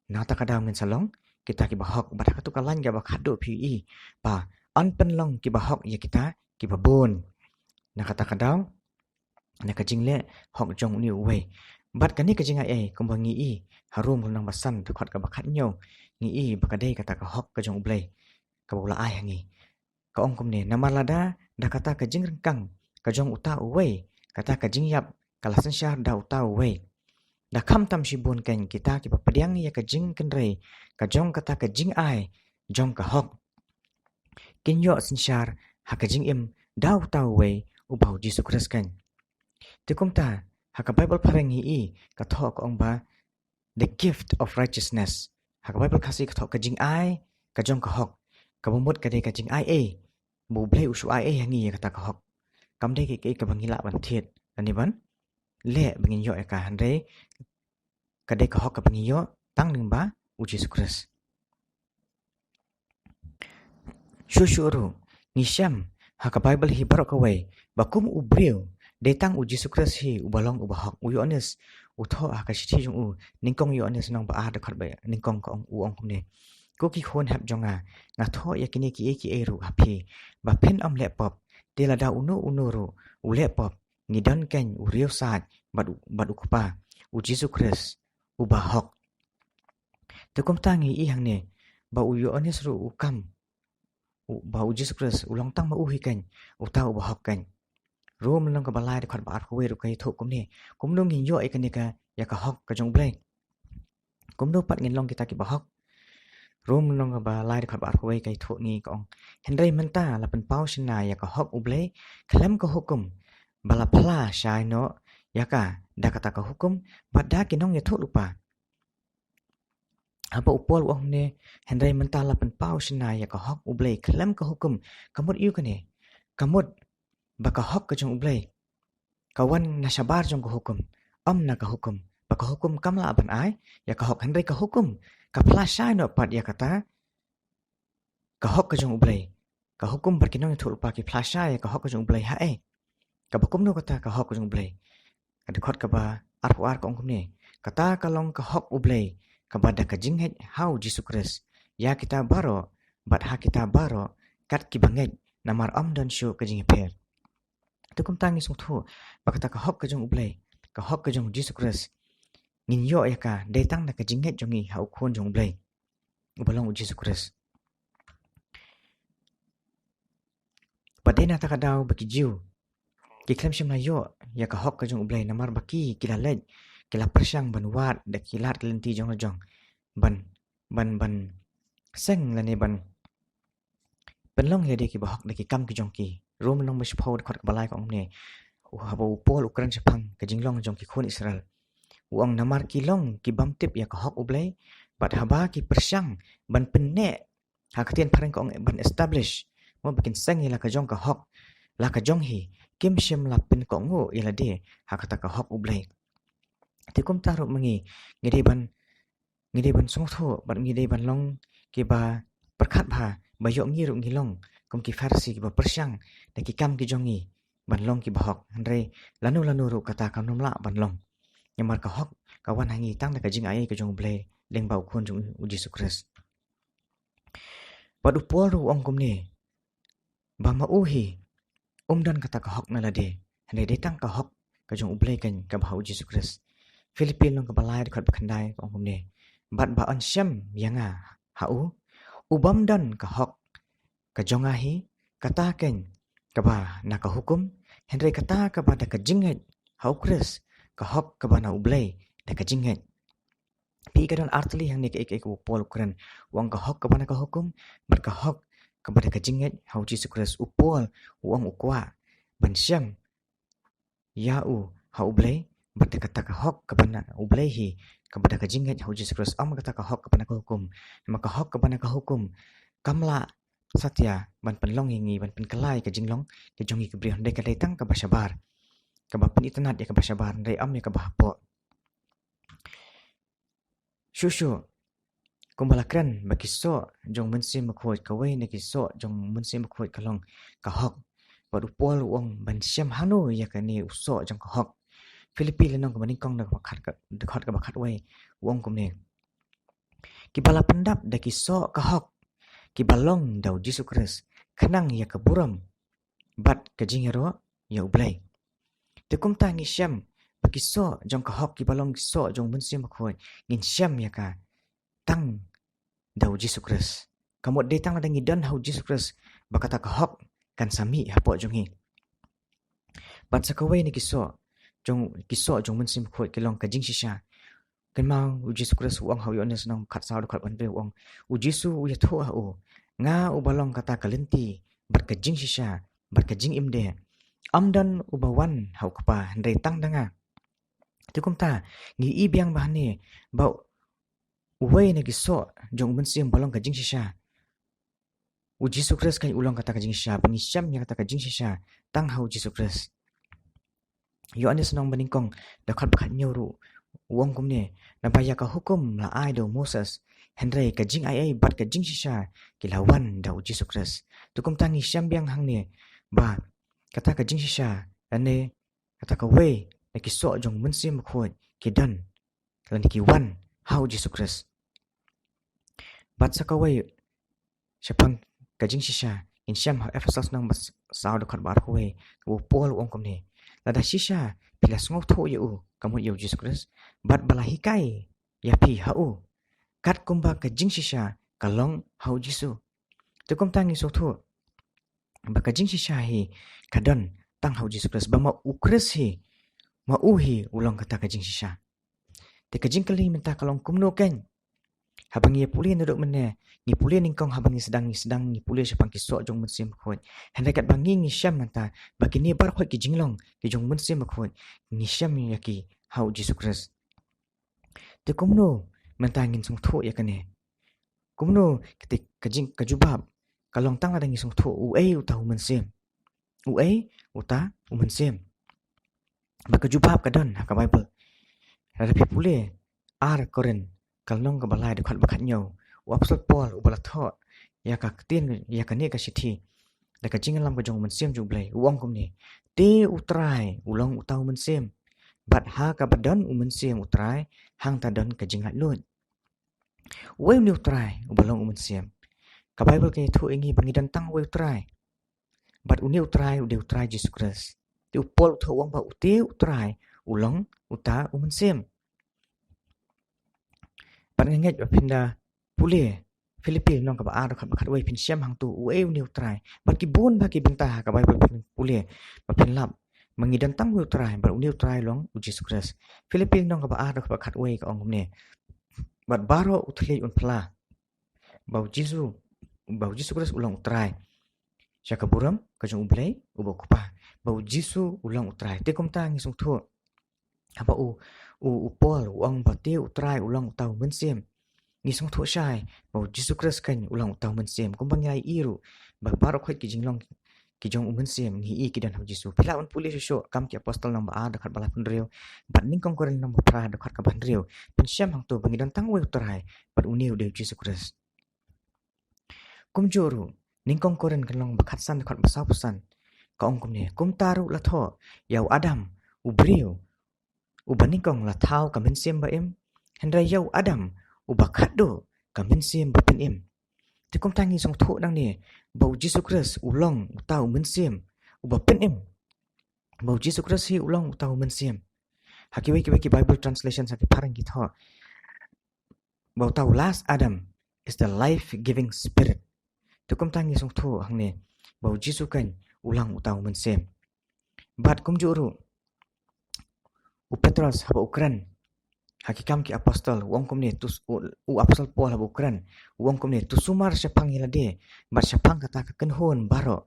Na kata ka daw ngin sa long kita kiba hok, bad ha katu ka lain kaba khatduh phi i ba yn pynlong kiba hok ïa kita kiba bun. Na kata ka daw, na ka jingleh hok jong une uwei. Bad kane ka jingai ei kumba ngi i ha Rom lynnong ba san dkhot kaba khathynñiew, ngi i ba ka dei kata ka hok ka jong U Blei kaba u la ai ha ngi. Ka ong kumne, namar lada da kata ka jingryngkang ka jong uta uwei kata ka jingïap ka la synshar da uta uwei, da khamtam shibun keiñ kita kiba pdiang ïa ka jingkynrei ka jong kata ka jingai jong ka hok kin ïoh synshar ha ka jingim da uta uwei uba u Jisu Khrist keiñ. Te kumta ha ka Baibl phareng hi i ka thoh ka ong ba the gift of righteousness. Ha ka Baibl Khasi ka thoh ka jingai ka jong ka hok. Kaba mut ka dei ka jingai ei, ba U Blei u shu ai ei ha ngi ïa kata ka hok. Kam dei kaei kaei kaba ngi lah ban thied lane ban leh ba ngin ïoh ïa ka, hynrei ka dei ka hok kaba ngi ïoh tang lyngba u Jisu Khrist. Shuh shuh ruh ngi shem ha ka Baibl hi baroh kawei ba kum u briew dei tang u Jisu Khrist hi uba long uba hok. U Ïoannis u thoh ha ka shithi jong u, nyngkong Ïoannis lynnong ba ar dkhot ba nyngkong ka ong, u ong kumne, ko ki khun hep jong nga, nga thoh ïa kine kiei kiei ruh ha phi ba phin ym leh pop. Te lada uno uno ruh u leh pop, ngi don keiñ u riewsaid bad u, bad u Kpa, u Jisu Khrist uba hok. Te kumta ngi i hangne ba u Ïoannis ruh u kam u, ba u Jisu Khrist u long tang ma u hi keiñ uta uba hok keiñ. Rom lynnong kaba lai dkhot ba arphew wei ruh ka ïathuh kumne. Kumno ngin ïoh ïa kane ka, ïa ka hok ka jong U Blei? Kumno pat ngin long kita kiba hok? Rom lynnong kaba lai dkhot ba arphew wei ka ïathuh ngi ka ong, hynrei mynta la pynpaw shynna ïa ka hok U Blei khlem ka hukum ba la phla shai noh ïa ka da kata ka hukum bad da ki nongïathuhlypa. Haba u Paul u ong ne, hynrei mynta la pynpaw shynna ïa ka hok U Blei khlem ka hukum, ka mut aïu kane? Ka mut ba ka hok ka jong U Blei ka wan na shabar jong ka hukum, ym na ka hukum. Ba ka hukum kam lah ban ai ïa ka hok, hynrei ka hukum ka phla shai noh pat ïa kata ka hok ka jong U Blei. Ka hukum bad ki nongïathuhlypa ki phla shai ïa ka hok ka jong U Blei. Haei? Kaba kumno kata ka hok ka jong U Blei? Ka dkhot kaba arphew ar ka ong kumne, kata ka long ka hok U Blei kaba da ka jingngeit ha u Jisu Khrist ïa kita baroh, bad ha kita baroh kat kiba ngeit, namar ym don shuh ka jingïapher. Te kumta ngi sngewthuh ba kata ka hok ka jong U Blei, ka hok ka jong u Jisu Khrist, ngin ïoh ïa ka dei tang da ka jingngeit jong ngi ha u Khun jong U Blei uba long u Jisu Khrist. Bad dei na kata ka daw ba ki Jiw ki khlem shym la ïoh ïa ka hok ka jong U Blei, namar ba ki, ki la leit, ki la pyrshang ban wad da ki lad ki lynti jong la jong ban, ban, ban seng lane ban pynlong ïa lade kiba hok da ki kam ki jong ki. Rom lynnong ba shiphew dkhot kaba lai ka ong kumne, u, haba u Paul u kren shaphang ka jinglong jong ki khun Israel, u ong, namar ki long ki bym tip ïa ka hok U Blei, bad haba ki pyrshang ban pynneh, ha ka ktien phareng ka ong ban establish, mo, ba kin seng ïa la ka jong ka hok, la ka jong hi, kim shym la pynkohnguh ïa lade ha kata ka hok U Blei. Te kumta ruh ma ngi, ngi dei ban, ngi dei ban sngewthuh bad ngi dei ban long kiba pyrkhat bha ba ïoh ngi ruh ngi long kum ki Pharisi kiba pyrshang da ki kam ki jong ngi ban long kiba hok. Hynrei lano lano ruh kata kam nym lah ban long, namar ka hok ka wan ha ngi tang da ka jingai ei ka jong U Blei lyngba u Khun jong u, u Jisu Khrist. Bad u Paul ruh u ong kumne, ba ma u hi um don kata ka hok na lade, hynrei dei tang ka hok ka jong U Blei keiñ kaba ha u Jisu Khrist. Philippi lynnong kaba lai dkhot ba khyndai ka ong kumne, bad ba yn shem ïa nga ha u, u bym don ka hok ka jong nga hi, kata keiñ kaba na ka hukum, hynrei kata kaba da ka jingngeit ha u Khrist, ka hok kaba na u Blei da ka jingngeit. Phi ka don artylli hangne ka, ka, ka u Paul u kren, u ong ka hok kaba na ka hukum, bad ka hok kaba da ka jingngeit ha u Jisu Khrist. U Paul u ong u kwah ban shem ïa u ha u Blei, bad da kata ka hok kaba na u Blei hi, kaba da ka jingngeit ha u Jisu Khrist, ym kata ka hok kaba na ka hukum. Namar ka hok kaba na ka hukum kam lah satia ban pynlong ïa ngi, ban pynkylla ïa ka jinglong ka jong ngi ki briew, hynrei ka dei tang kaba shabar, kaba pynitynnad ïa kaba shabar, hynrei ym ïa kaba hapoh. Shuh shuh, kumba la kren ba ki soh jong u Mynsiem Bakhuid, kawei na ki soh jong u Mynsiem Bakhuid ka long ka hok. Bad u Paul u ong ban shem hangno ïa kane u soh jong ka hok. Philippi lynnong kaba nyngkong, dkhot kaba khat ka, dkhot kaba khatwei, u ong kumne: Kiba la pyndap da ki soh ka hok kiba long da u Jisu Khrist, khnang ïa ka burom bad ka jingïaroh ïa u Blei. Te kumta ngi shem ba ki soh jong ka hok kiba long ki soh jong u Mynsiem Bakhuid, ngin shem ïa ka tang da u Jisu Khrist. Ka mut dei tang lada ngi don ha u Jisu Khrist ba kata ka hok kan sa mih hapoh jong ngi. Bad sa kawei na ki soh jong, ki soh jong u Mynsiem Bakhuid ki long ka jingshisha. Kynmaw u Jisu Khrist u ong ha u Ïoannis lynnong khatsaw dkhot hynriew, u ong, u Jisu u ïathuh ha u: Nga uba long kata ka lynti, bad ka jingshisha, bad ka jingim dei. Ym don uba wan ha u Kpa hynrei tang da nga. Te kumta ngi i biang ba hangne ba uwei na ki soh jong u Mynsiem ba long ka jingshisha, u Jisu Khrist kan u long kata ka jingshisha, ba ngi shem ïa kata ka jingshisha tang ha u Jisu Khrist. Ïoannis lynnong ba nyngkong, dkhot ba khathynñiew ruh u ong kumne: Naba ïa ka hukum la ai da u Moses, hynrei ka jingaiei bad ka jingshisha ki la wan da u Jisu Khrist. Te kumta ngi shem biang hangne ba kata ka jingshisha, lane kata kawei na ki soh jong u Mynsiem Bakhuid ki don lane ki wan ha u Jisu Khrist. Bad sa kawei shaphang ka jingshisha, ngin shem ha Ephesos lynnong ba saw dkhot ba arphew wei, u Paul u ong kumne: Lada shisha phi la sngewthuh ïa u, ka mut ïa u Jisu Khrist, bad ba la hikai ïa phi ha u, kat kumba ka jingshisha ka long ha u Jisu. Te kumta ngi sngewthuh ba ka jingshisha hi ka don tang ha u Jisu Khrist, ba ma u Khrist hi, ma u hi u long kata ka jingshisha. Te ka jingkylli mynta ka long kumno kein? Haba ngi pule naduh mynne, ngi pule nyngkong, haba ngi sdang, ngi sdang ngi pule shaphang ki soh jong u Mynsiem Bakhuid. Hynrei katba ngi, ngi shem mynta ba kine baroh ki jinglong ki jong u Mynsiem Bakhuid, ngi shem ïa ki ha u Jisu Khrist. Te kumno mynta ngin sngewthuh ïa kane? Kumno kata ka jing, ka jubab ka long tang lada ngi sngewthuh uei uta u Mynsiem? Uei uta u Mynsiem? Ba ka jubab ka don ha ka Baibl. Lada phi pule ar Korinth ka lynnong kaba lai, dkhot ba khathynñiew, u Apostol Paul uba la thoh ïa ka ktien, ïa kane ka shithi da ka jingïalam ka jong u Mynsiem jong u Blei, u ong kumne: Te u Trai u long uta u Mynsiem, bad ha kaba don u Mynsiem u Trai, hangta don ka jinglaitluid. Uei une u Trai uba long u Mynsiem? Ka Baibl ka ïathuh ïa ngi ba ngi don tang uwei u Trai, bad une u Trai u dei u Trai Jisu Khrist. Te u Paul u thoh u ong ba ute u Trai u long uta u Mynsiem. Bad nga ngeit ba phin da pule Philippi lynnong kaba ar, dkhot ba khatwei, phin shem hangto uei une u Trai. Bad ki bun bha ki bynta ha ka Baibl phin pule ba phin lap ba ngi don tang uwei u Trai, bad une u Trai u long u Jisu Khrist. Philippi lynnong kaba ar, dkhot ba khatwei ka ong kumne: Bad baroh u thylliej un phla ba u Jisu, ba u Jisu Khrist u long u Trai, sha ka burom ka jong u Blei uba u Kpa, ba u Jisu u long u Trai. Te kumta ngi sngewthuh haba u, u, u Paul u ong ba te u Trai u long uta u Mynsiem, ngi sngewthuh shai ba u Jisu Khrist kein u long uta u Mynsiem. Kumba ngi la ïohi ruh ba baroh ki jinglong ki jong u Mynsiem ngi ïohi ki don ha u Jisu. Phi lah ban pule shuh shuh Kam ki Apostol lynnong ba ar, dkhot ba laiphew hynriew, bad Nyngkong Korinth lynnong ba phra, dkhot kaba hynriew. Phin shem hangto ba ngi don tang uwei u Trai, bad une u dei u Jisu Khrist. Kumjuh ruh Nyngkong Korinth ka lynnong ba khatsan, dkhot ba sawphew san ka ong kumne: Kumta ruh la thoh ïa u Adam u briew uba nyngkong la thaw ka mynsiem ba im, hynrei ïa u Adam uba khatduh ka mynsiem ba pynim. Te kumta ngi sngewthuh nangne ba u Jisu Khrist u long uta u Mynsiem uba pynim. Ba u Jisu Khrist hi u long uta u Mynsiem. Ha kiwei kiwei ki Bible translation, ha ki phareng ki thoh ba uta u last Adam is the life giving spirit. Te kumta ngi sngewthuh hangne ba u Jisu kein u long uta u Mynsiem. Bad kumjuh ruh U Petros haba u kren ha Ki Kam ki Apostol, u ong kumne, tus, u, u Apostol Paul haba u kren, u ong kumne, to sumar shaphang ïa lade bad shaphang kata ka kynhun baroh,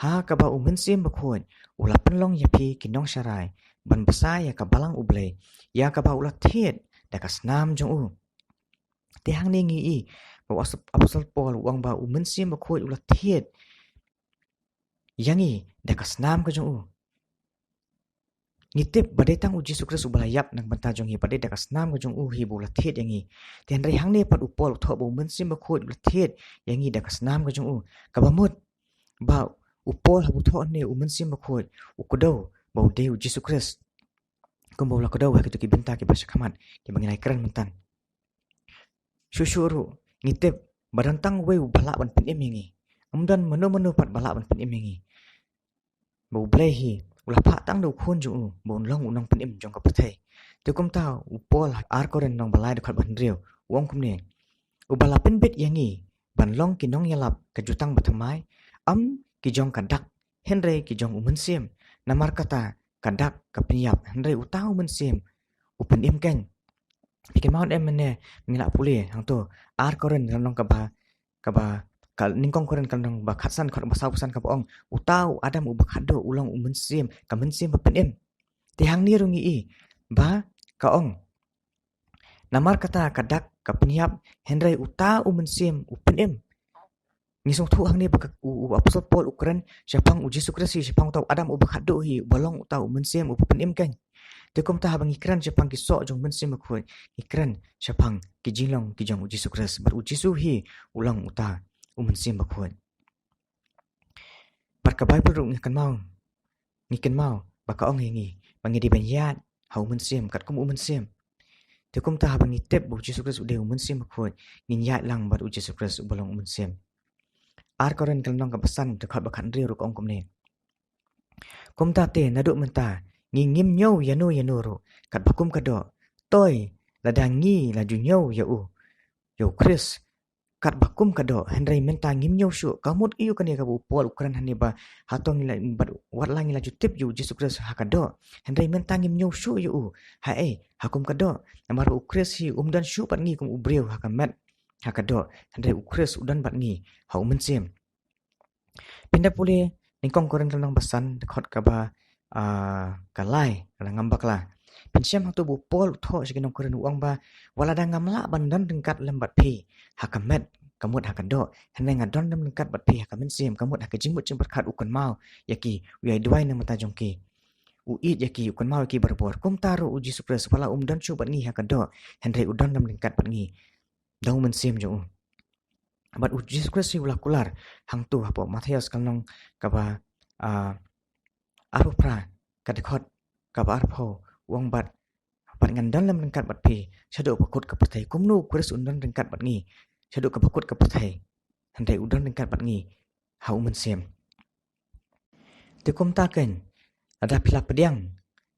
ha kaba U Mynsiem Bakhuid u la pynlong ïa phi ki nongsharai ban bsa ïa ka Balang U Blei, ïa kaba u la thied da ka snam jong u. Te hangne ngi i ba u Apostol Paul u ong ba U Mynsiem Bakhuid u la thied ïa ngi da ka snam ka jong u. Ngi tip ba dei tang U Jisu Khrist uba la ïap na ka bynta jong ngi, ba dei da ka snam ka jong u hi ba u la thied ïa ngi. Te hynrei hangne pat u Paul u thoh ba U Mynsiem Bakhuid u la thied ïa ngi da ka snam ka jong u. Kaba mut ba u Paul haba u thoh hangne U Mynsiem Bakhuid, u kdew ba u dei U Jisu Khrist, kumba u la kdew ha kito ki bynta kiba sha khmat kiba ngi la ïakren mynta. Shuh shuh ruh ngi tip ba don tang uwei uba lah ban pynim ïa ngi. Ym don mano mano pat ba lah ban pynim ïa ngi. Ba U Blei hi u la phah tang da U Khun jong u ba un long U Nongpynim jong ka pyrthei. Te kumta u Paul ha Ar Korinth lynnong ba lai dkhot ba hynriew u ong kumne, uba la pynbit ïa ngi ban long ki nongïalap ka jutang bathymmai, ym ki jong ka dak, hynrei ki jong U Mynsiem. Namar kata, ka dak ka pynïap, hynrei uta U Mynsiem u pynim kein. Phi kynmaw em mynne, ngi la pule hangto Ar Korinth lynnong kaba, kaba, ka, Nyngkong Korinth lynnong ba khatsan, dkhot ba sawphew san, kaba ong, uta u Adam uba khatduh u long U Mynsiem, ka mynsiem ba pynim. Te hangne ruh ngi i ba ka ong, namar kata ka dak ka pynïap, hynrei uta U Mynsiem u pynim. Ngi sngewthuh hangne ba ka, u, u Apostol Paul u kren shaphang U Jisu Khrist hi, shaphang uta u Adam uba khatduh hi, uba long uta U Mynsiem uba pynim kein. Te kumta haba ngi kren shaphang ki soh jong U Mynsiem Bakhuid, ngi kren shaphang ki jinglong ki jong U Jisu Khrist. Bad U Jisu hi u long uta U Mynsiem Bakhuid. Bad ka Baibl ruh ngi kynmaw, ngi kynmaw ba ka ong ïa ngi ba ngi dei ban ïaid ha U Mynsiem katkum U Mynsiem. Te kumta haba ngi tip ba U Jisu Khrist u dei U Mynsiem Bakhuid, ngin ïaid lang bad U Jisu Khrist uba long U Mynsiem. Ar Korinth ka lynnong kaba san, dkhot ba khathynriew ruh ka ong kumne, kumta te naduh mynta ngi ngim ñiew ïano ïano ruh katba kum ka doh. Toi, lada ngi la ju ñiew ïa u, ïa U Khrist katba kum ka doh, hynrei mynta ngim ñiew shuh. Ka mut aïu kane kaba u Paul u kren hangne ba hato ngi la, bad wat la ngi la ju tip ïa U Jisu Khrist ha ka doh, hynrei mynta ngim ñiew shuh ïa u? Haei, ha kum ka doh? Namar ba U Khrist hi um don shuh bad ngi kum u briew ha ka met, ha ka doh, hynrei U Khrist u don bad ngi ha U Mynsiem. Phin da pule Nyngkong Korinth lynnong ba san, dkhot kaba, ah, ka lai, ka ngam bakla. Phin shem hangto ba u Paul u thoh sha ki nong Korinth u ong ba, wat lada ngam lah ban don ryngkat lem bad phi ha ka met, ka mut ha ka doh, hynrei nga don lem ryngkat bad phi ha ka mynsiem, ka mut ha ka jingmut jingpyrkhat u kynmaw ïa ki, u ïai duwai na ka bynta jong ki, u ïeit ïa ki, u kynmaw ïa ki barabor. Kumta ruh U Jisu Khrist, wat la um don shuh bad ngi ha ka doh, hynrei u don lem ryngkat bad ngi da U Mynsiem jong u. Bad U Jisu Khrist hi u la kular hangto hapoh Mathaios ka lynnong kaba, ah, arphew phra, ka dkhot kaba arphew, u ong bad, bad ngan don lem ryngkat bad phi shaduh ba kut ka pyrthei. Kumno U Khrist un don ryngkat bad ngi shaduh kaba kut ka pyrthei? Hynrei u don ryngkat bad ngi ha U Mynsiem. Te kumta kein, lada phi la pdiang,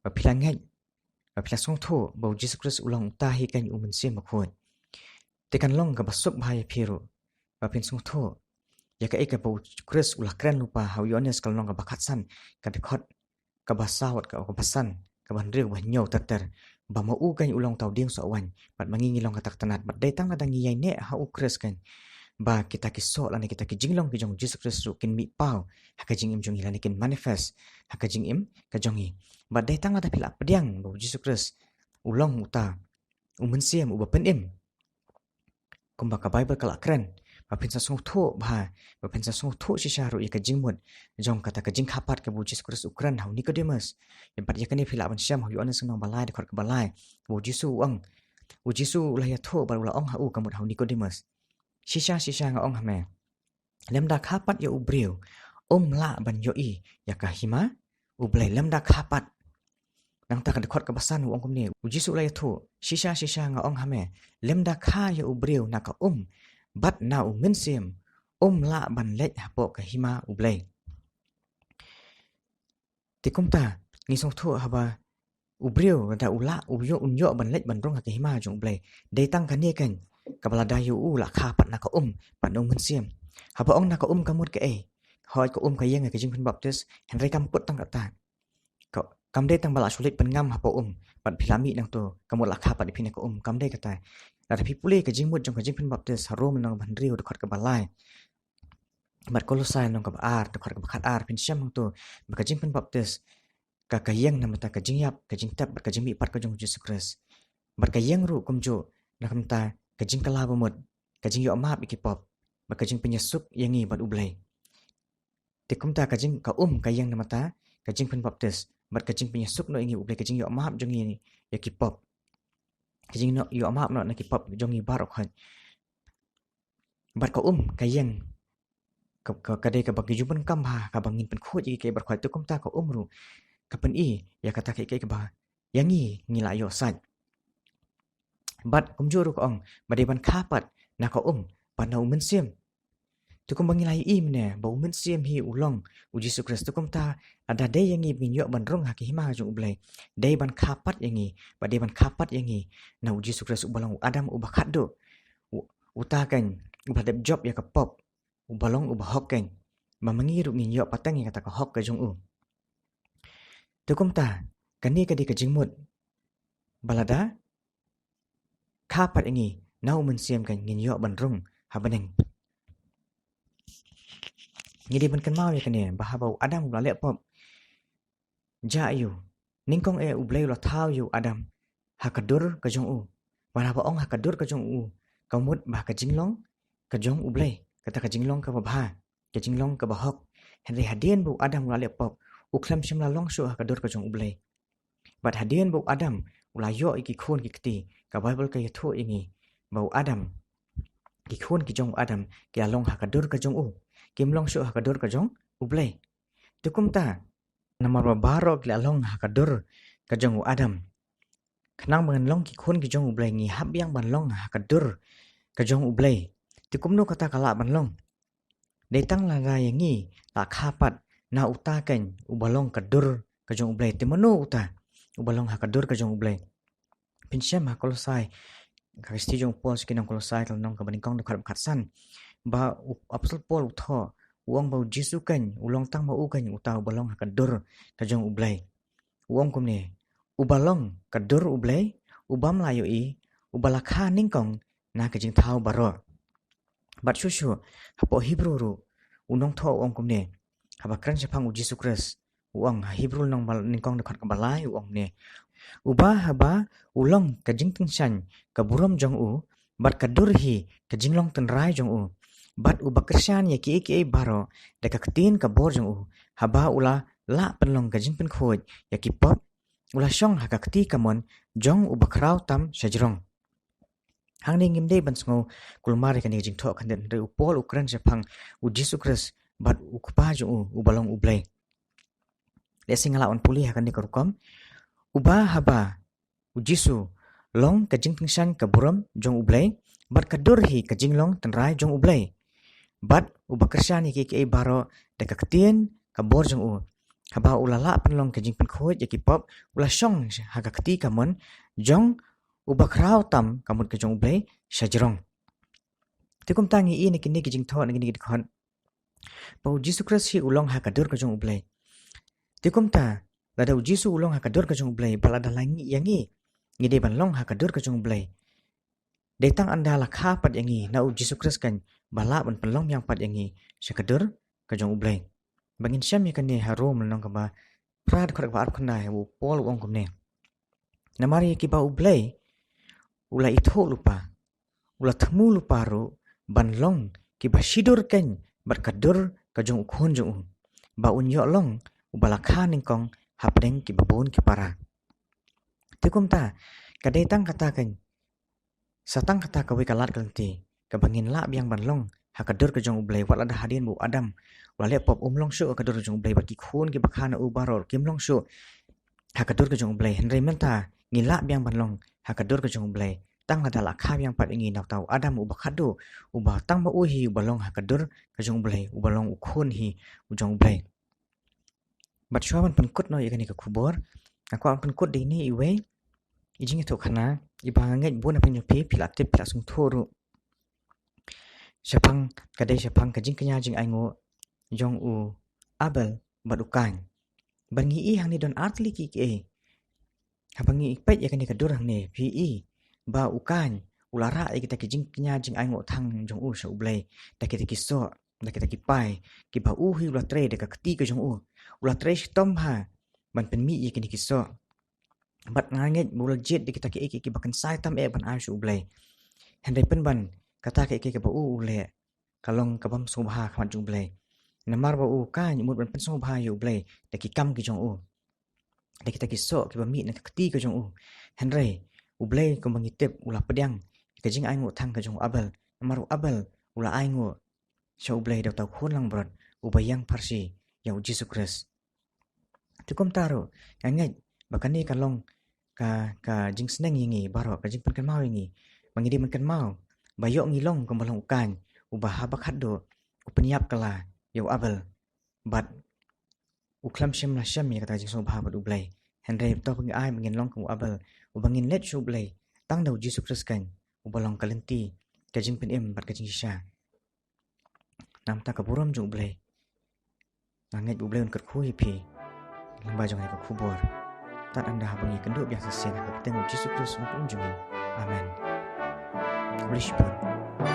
ba phi la ngeit, ba phi la sngewthuh ba U Jisu Khrist u long uta hi kein U Mynsiem Bakhuid, te kan long kaba suk bha ïa phi ruh ba phin sngewthuh ïa kaei kaba U Khrist u la kren lypa ha u Ïoannis ka lynnong kaba khatsan, ka dkhot kaba saw, ka, kaba san, kaba hynriew, kaba hynñiew ter ter, ba ma u kein u long uta u dieng soh waiñ, bad ma ngi ngi long kata ka tnat. Bad dei tang lada ngi ïaineh ha U Khrist kein ba kita ki soh lane kita ki jinglong ki jong U Jisu Khrist ruh kin mih paw ha ka jingim jong ngi lane kin manifest ha ka jingim ka jong ngi. Bad dei tang lada phi la pdiang ba U Jisu Khrist u long uta U Mynsiem uba pynim, kumba ka Baibl ka la kren, ba phin sa sngewthuh bha, ba phin sa sngewthuh shisha ruh ïa ka jingmut jong kata ka jingkha pat kaba U Jisu Khrist u kren ha u Nikodemus. Ïa, bad ïa kane phi lah ban shem ha u Ïoannis ka lynnong ba lai, dkhot kaba lai, ba U Jisu u ong, U Jisu u la ïathuh bad u la ong ha u, ka mut ha u Nikodemus, shisha shisha nga ong ha me, lymda kha pat ïa u briew um lah ban ïohi ïa ka hima U Blei, lymda kha pat. Nangta ka dkhot kaba san u ong kumne, U Jisu u la ïathuh, shisha shisha nga ong ha me, lymda kha ïa u briew na ka um bad na U Mynsiem, um lah ban leit hapoh ka hima U Blei. Te kumta ngi sngewthuh haba u briew lada u lah, u ïoh, un ïoh ban leit ban rung ha ka hima jong U Blei, dei tang kane kein kaba lada ïa u la kha pat na ka um bad na U Mynsiem. Haba ong na ka um ka mut kaei? Hooid, ka um ka ïeng ïa ka jingpynbaptis, hynrei kam kut tang kata. Ka, kam dei tang ba la shu leit pynngam hapoh um bad phi la mih nangto, ka mut la kha pat ïa phi na ka um. Kam dei kata. Lada phi pule ka jingmut jong ka jingpynbaptis ha Rom lynnong ba hynriew dkhot kaba lai bad Kolosai lynnong kaba ar dkhot kaba khatar, phin shem hangto ba ka jingpynbaptis ka, ka ïeng namar ka jingïap, ka jingtep bad ka jingmihpat ka jong U Jisu Khrist. Bad ka ïeng ruh kumjuh na ka bynta ka jingkylla bamut, ka jingïoh map ïa ki pop bad ka jingpynïasuk ïa ngi bad U Blei. Te kumta ka jing, ka um ka ïeng namar ka jingpynbaptis bad ka jingpynïasuk noh ïa ngi U Blei, ka jingïoh map jong ngi ïa ki pop, ka jingïoh map noh na ki pop jong ngi baroh khoit. Bad ka um ka ïeng ka, ka, ka dei kaba ngi ju pyndonkam ha kaba ngin pynkhuid ïa kiei kiei baroh khoit. Te kumta ka um ruh ka pyni ïa kata kiei kiei kaba ïa ngi ngi la ïoh sait. Bad kumjuh ruh ka ong ba dei ban kha pat na ka um bad na U Mynsiem. Te kumba ngi la ïohi mynne ba U Mynsiem hi u long U Jisu Khrist, te kumta lada dei ïa ngi ba ngin ïoh ban rung ha ka hima jong U Blei, dei ban kha pat ïa ngi, ba dei ban kha pat ïa ngi na U Jisu Khrist uba long u Adam uba khatduh, u, uta keiñ uba dep jop ïa ka pop, uba long uba hok keiñ, ba ma ngi ruh ngin ïoh pateng ïa kata ka hok ka jong u. Te kumta kane ka dei ka jingmut ba lada kha pat ïa ngi na U Mynsiem keiñ ngin ïoh ban rung ha bneng. Ngi dei ban kynmaw ïa kane ba haba u Adam u la leh pop, jia ïa u, nyngkong eh U Blei u la thaw ïa u Adam ha ka dur ka jong u. Bad haba ong ha ka dur ka jong u, ka mut ba ha ka jinglong ka jong U Blei, kata ka jinglong kaba bha, ka jinglong kaba hok. Hynrei hadien ba u Adam u la leh pop, u khlem shym la long shuh ha ka dur ka jong U Blei. Bad hadien ba u Adam u la ïoh ïa ki khun ki kti, ka Baibl ka ïathuh ïa ngi ba u Adam, ki khun ki jong u Adam ki la long ha ka dur ka jong u, kim long shuh ha ka dur ka jong U Blei. Te kumta namar ba baroh ki la long ha ka dur ka jong u Adam, khnang ba ngin long ki khun ki jong U Blei ngi hap biang ban long ha ka dur ka jong U Blei. Te kumno kata ka lah ban long? Dei tang lada ïa ngi la kha pat na uta keiñ uba long ka dur ka jong U Blei. Te mano uta uba long ha ka dur ka jong U Blei? Phin shem ha Kolosai, ka shithi jong u Paul sha ki nong Kolosai, ka lynnong kaba nyngkong, dkhot ba khatsan, ba u apostol Paul u thoh, u ong ba U Jisu keiñ u long tang ma u keiñ uta uba long ha ka dur ka jong U Blei. U ong kumne, uba long ka dur U Blei, u bym la ïohi, uba la kha nyngkong na ka jingthaw baroh. Bad shuh shuh hapoh Hebru ruh u nongthoh u ong kumne, haba kren shaphang U Jisu Khrist, u ong ha Hebru lynnong ba nyngkong, dkhot kaba lai, u ong kumne, uba haba u long ka jingtyngshaiñ ka burom jong u, bad ka dur hi ka jinglong tynrai jong u, bad uba kyrshan ïa kiei kiei baroh da ka ktien ka bor jong u, haba u la lah pynlong ka jingpynkhuid ïa ki pop, u la shong ha ka kti kamon jong uba khraw tam shajrong. Hangne ngim dei ban sngew kulmar ïa kane ka jingthoh khyndiat, hynrei u Paul u kren shaphang U Jisu Khrist bad u Kpa jong u uba long U Blei. Lehse nga lah ban pule ha kane ka rukom, uba haba U Jisu long ka jingtyngshaiñ ka burom jong U Blei, bad ka dur hi ka jinglong tynrai jong U Blei, bad uba kyrshan ïa kiei kiei baroh da ka ktien ka bor jong u, haba u la lah pynlong ka jingpynkhuid ïa ki pop, u la shong ha ka kti kamon jong uba khraw tam, ka mut ka jong U Blei, shajrong. Te kumta ngi ïohi na kine ki jingthoh, na kine ki dkhot, ba U Jisu Khrist hi u long ha ka dur ka jong U Blei. Te kumta lada U Jisu u long ha ka dur ka jong U Blei, bad lada la ngi, ïa ngi, ngi dei ban long ha ka dur ka jong U Blei, dei tang ynda la kha pat ïa ngi na U Jisu Khrist keiñ ba lah ban pynlong biang pat ïa ngi sha ka dur ka jong U Blei. Ba ngin shem ïa kane ha Rom lynnong kaba phra, dkhot kaba arphew khyndai, u Paul u ong kumne, namar ïa kiba U Blei u la ithuh lypa, u la thmu lypa ruh ban long kiba shidur keiñ bad ka dur ka jong U Khun jong u, ba un ïoh long uba la kha nyngkong hapdeng kiba bun ki para. Te kumta ka dei tang kata keiñ, sa tang kata kawei ka lad ka lynti kaba ngin lah biang ban long ha ka dur ka jong U Blei. Wat lada hadien ba u Adam u la leh pop um long shuh ha ka dur ka jong U Blei, bad ki khun kiba kha na u baroh kim long shuh ha ka dur ka jong U Blei, hynrei mynta ngi lah biang ban long ha ka dur ka jong U Blei tang lada la kha biang pat ïa ngi na uta u Adam uba khatduh, uba tang ma u hi uba long ha ka dur ka jong U Blei, uba long U Khun hi u jong U Blei. Bad shuwa ban pynkut noh ïa kane ka khubor, nga kwah ban pynkut da ine iwei i jingïathuhkhana iba nga ngeit bun na pdeng jong phi phi la tip, phi la sngewthuh ruh. Shaphang, ka dei shaphang ka jingkñia jingainguh jong u Abel bad u Kain. Ba ngi i hangne don artylli ki, ki, haba ngi peit ïa kane ka dur hangne, phi i ba u Kain u la rah ïa kita ki jingkñia jingainguh thang jong u sha U Blei da kita ki soh, da kita ki pai, kiba u hi u la trei da ka kti ka jong u. U la trei shitom bha ban pynmih ïa kine ki soh. Bad nga ngeit ba u la jied da kita ki, ki, kiba kynsai tam eh ban ai sha U Blei. Hynrei pynban kata ka, ki, kiba u, u leh ka long ka bym sngewbha ha khmat jong U Blei. Namar ba u Kain u mut ban pynsngewbha ïa U Blei da ki kam ki jong u, da kita ki soh kiba mih na ka kti ka jong u. Hynrei U Blei, kumba ngi tip, u la pdiang ïa ka jingainguh thang ka jong u Abel. Namar u Abel u la ainguh sha U Blei da uta u khun langbrot uba ïeng pharshi, ïa U Jisu Khrist. Te kumta ruh nga ngeit ba kane ka long ka, ka jingsneng ïa ngi baroh, ka jingpynkynmaw ïa ngi ba ngi dei ban kynmaw ba ïoh ngi long kumba long u Kain, uba haba khatduh u pynïap kylla ïa u Abel bad u khlem shym la shem ïa kata ka jingsngewbha bad U Blei. Hynrei to ba ngi ai ba ngin long kum u Abel, uba ngin leit sha U Blei tang da U Jisu Khrist kan, uba long ka lynti, ka jingpynim bad ka jingshisha. Namar kata ka burom jong U Blei, nga ngeit U Blei un kyrkhu ïa phi lyngba jong kane ka khubor. Tad haba ngi kynduh biang shisien ha ka kyrteng U Jisu Khrist, U Nongpynim jong ngi. Amen. U Blei shibun.